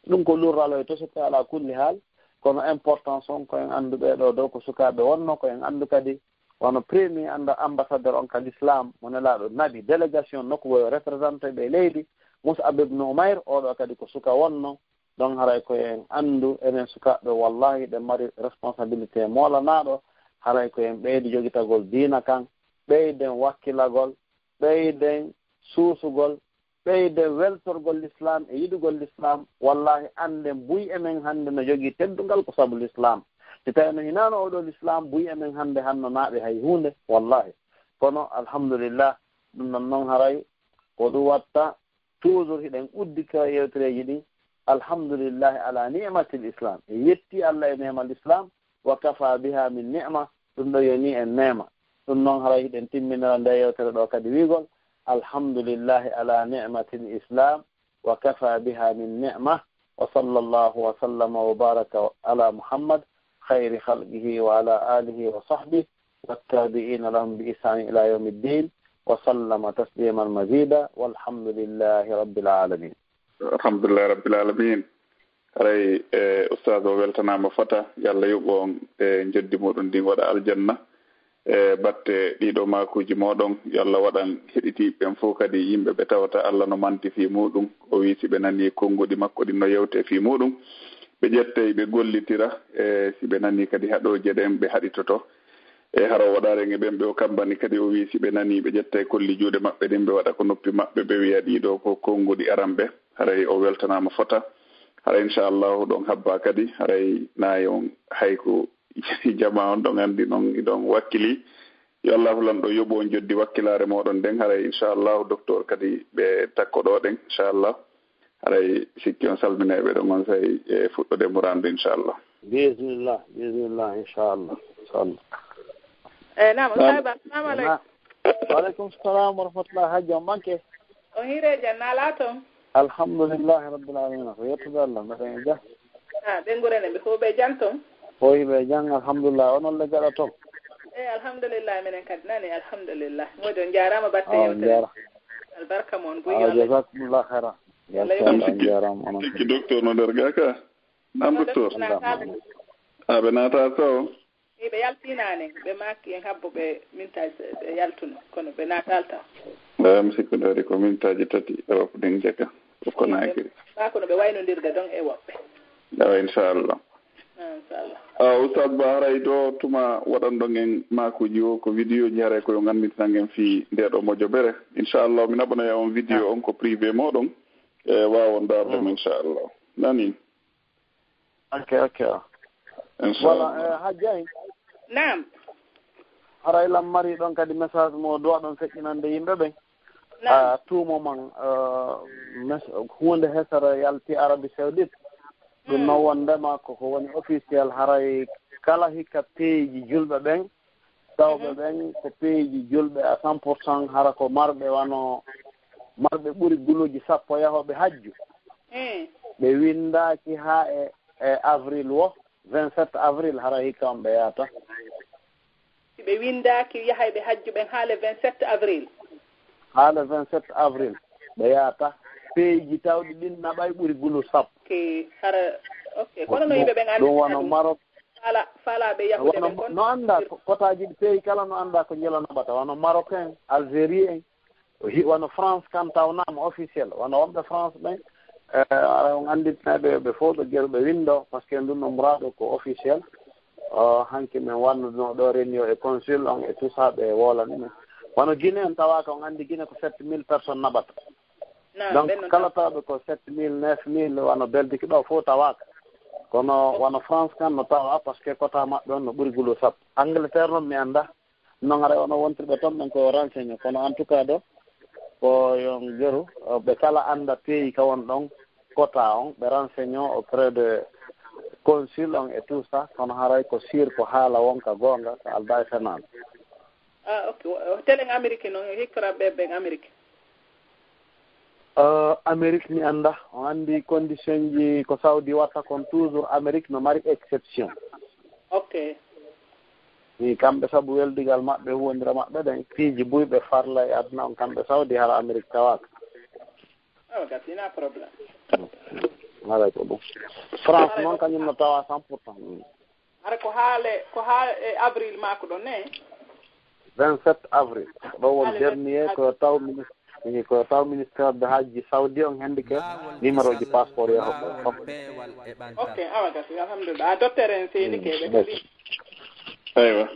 Ɗum ko lurral o e tosoto, ala kulli haal, Kono importance on ko en anndu ɓee ɗoo dow ko sukaaɓe wonno, ko en anndu kadi wano premier anda ambassadeur on ka l'islam, mo nelaaɗo nabi, délégation nokku goo représenté ɓe leydi, Mus'ab ibn Umayr, oo ɗoo kadi ko suka wonno. Donc haray ko en anndu enen sukaaɓe, wallahi, ɗen mari responsabilité moolanaaɗo, haray ko en ɓeydi jogitagol diina kan, ɓeyden wakkilagol, ɓeyden suusugol, ɓeyden weltorgol l'islam e yiɗugol l'islam, wallahi, annden buy e men hannde no jogii teddungal ko sabu l'islam. Si tawii no hinaano oo ɗoo l'islam, buy e men hannde hanno naaɓe hay huunde, wallahi. Kono, alhamdulillah, ɗum ɗon noon haray ko ɗum watta toujours hiɗen uddita yewtereeji ɗin, alhamdulillahi ala ni'matil islam. E yetti Allah e neema l'islam, wa kafa biha min ni'ma, ɗum ɗo yoni en neema. Ɗum noon haray hiɗen timminira nde yewtere ɗo kadi wiigol, alhamdulillahi ala ni'matil islam, wa kafa biha min ni'ma, wa sallallahu wa sallama wa baraka ala Muhammad, khayri khalqihi wa ala alihi wa sahbihi, wattabi'ina lahum bi ihsani ila yawmiddin, wa sallama tasliman mazida, walhamdulillahi rabbil alamin. Alhamdulillahi rabbil alamin. Haray, e, Ustaz o weltanaama fota, yo Allah yoɓu on e njoddi muɗum ndin waɗa aljanna. E batte ɗiɗo maakuuji mooɗon, yo Allah waɗan heɗitiiɓe ɓen fof kadi yimɓe ɓe tawata Allah no manti fii muɗum. O wi'i si ɓe nanii konnguɗi makko ɗin no yewte fii muɗum, ɓe ƴettay ɓe gollitira, e si ɓe nanii kadi haɗooje ɗen ɓe haɗitoto. E hara o waɗaare e ɓen ɓe o kammbani kadi, o wi'i si ɓe nanii ɓe ƴettay kolli juuɗe maɓɓe ɗin ɓe waɗa ko noppi maɓɓe, ɓe wi'a ɗiɗo ko konnguɗi aran ɓe. Haray o weltanaama fota. Haray inchallahu ɗon habba kadi, haray nayi on hay ko jama on ɗon anndi ɗon, ɗon wakkili. Yo Allahu lanɗo yoɓu on joddi wakkilaare mooɗon nden. Haray inchallahu docteur kadi ɓe takko ɗo ɗen inchallah. Haray sikki on salminay ɓe ɗon on say e fuɗɗode muraadu inchallah. Bismillah, bismillah, inchallah, inchallah. Eh, naam, Ustaz Ba, assalamu aleykum. Wa aleykum salam wa rahmatullah, hajji on ɓanke. On hiirii jam, naalaa toon? Alhamdulillahi rabbil alamina, ko yettude Allah, mbeɗen e jam. Ah, ɓe ngure ne, ɓe fof ɓe jam toon? Fof ɓe jam, alhamdulillah. Onon le gaɗa toon? Eh, alhamdulillah, minen kadi nani, alhamdulillah. Moodi on njaaraama batte yewtere. Albarka mon, buy. Jazakumullah khairan. Sikki docteur no nder ga ka? Naam docteur. A ɓe naata taw? Ɓe yaltinaani, ɓe maaki en habbo ɓe mintaji ɓe yaltuno, kono ɓe naataali taw. Ɓe mi sikkude waɗi ko mintaaji tati Europe ɗin jeka. Ko Conakry. Ba kono ɓe waynondirde ɗon e woɓɓe. Awa, inchallah. Ah, inchallah. Ah, Oustaz Ba, haray ɗo tuma waɗanɗon en maakuuji o, ko vidéo ji, haray ko yo ngannditan en fii nde ɗo mojobere. Inchallah, mi naɓanoya on vidéo on ko privé mooɗon. E waawon ndaarde mo, inchallah. Nani? Ok, ok. Voilà, eh, Hajji Ay. Naam. Haray lan mari ɗon kadi message mo duwaɗon feƴƴinande yimɓe ɓen. Naam. Ah, tuumo man, eh, mes-, huunde hesere yalti Arabie Saoudite. Ɗum noon wondema koko woni officiel, haray kala hikka peeji julɓe ɓen, tawɓe ɓen ko peeji julɓe à cent pour cent, hara ko marɓe wano marɓe ɓuri guluuji sappo yahooɓe hajju. Ɓe winndaaki haa e, e avril wo, vingt-sept avril, hara hikka on ɓe yahata. Si ɓe winndaaki yahayɓe hajju ɓen haa le vingt-sept avril? Haa le vingt-sept avril ɓe yahata. Peeji tawɗi ɗin naɓay ɓuri gulu sappo. Ok, hara, ok. Kono no yimɓe ɓen anndi ɗum wano Maroc. Faala, faalaaɓe yahude ɓen kon? No annda ko, kotaaji ɗi peeji kala no annda ko njila naɓata. Wano Maroc en, Algérie en, hi-, wano France kan tawnaama officiel. Wano wonɓe France ɓen, eh, ara on annditnay ɓe, ɓe fof ɓe geru ɓe winndo, parce que ndun no muraadu ko officiel. O, hanki min wannude no ɗo réunion e consul on e tout ça, ɓe wolani min. Wano Guinée en tawaaka, on anndi Guinée ko sept mille personnes naɓata. Donc, kala tawɓe ko sept mille, neuf mille, wano Belgique ɗo fof tawaaka. Kono wano France kan no tawa, parce que quota maɓɓe on no ɓuri gulu sappo. Angleterre noon mi annda. Noon haray wano wontirɓe toon ɓen ko renseigné. Kono en tout cas ɗo, ko yon geru, ɓe kala annda pays ka won ɗon, quota on, ɓe renseigné auprès de consul on et tout ça. Kono haray ko sûr, ko haala won ka goonga, ka aldaa e fenaande. Ah, ok. Wo-, telen Amérique noon, hikkoraɓe ɓen Amérique? Euh, Amérique mi annda. On anndi condition ji ko Saudi watta kon, toujours Amérique no mari exception. Ok. Ni kamɓe sabu weldigal maɓɓe, huwondira maɓɓe ɗen, piiji buy ɓe farla e aduna on, kamɓe Saudi hara Amérique tawaaka. Awa, gasi, na problème. Alay ko ɗum. France noon kañum no tawa cent pour cent. Hara ko haale, ko haa e avril maako ɗo ne? Vingt-sept avril. Ɗo won dernier ko taw ministre, ko taw ministère de Hajji Saudi on hannde ke numéro ji passeport yaho ko. Ok, awa gasi, alhamdulillah. A docteur en seeni ke ɓe kadi. Aywa.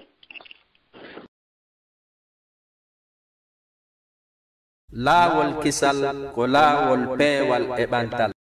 Laawol kisal ko laawol peewal e ɓantal.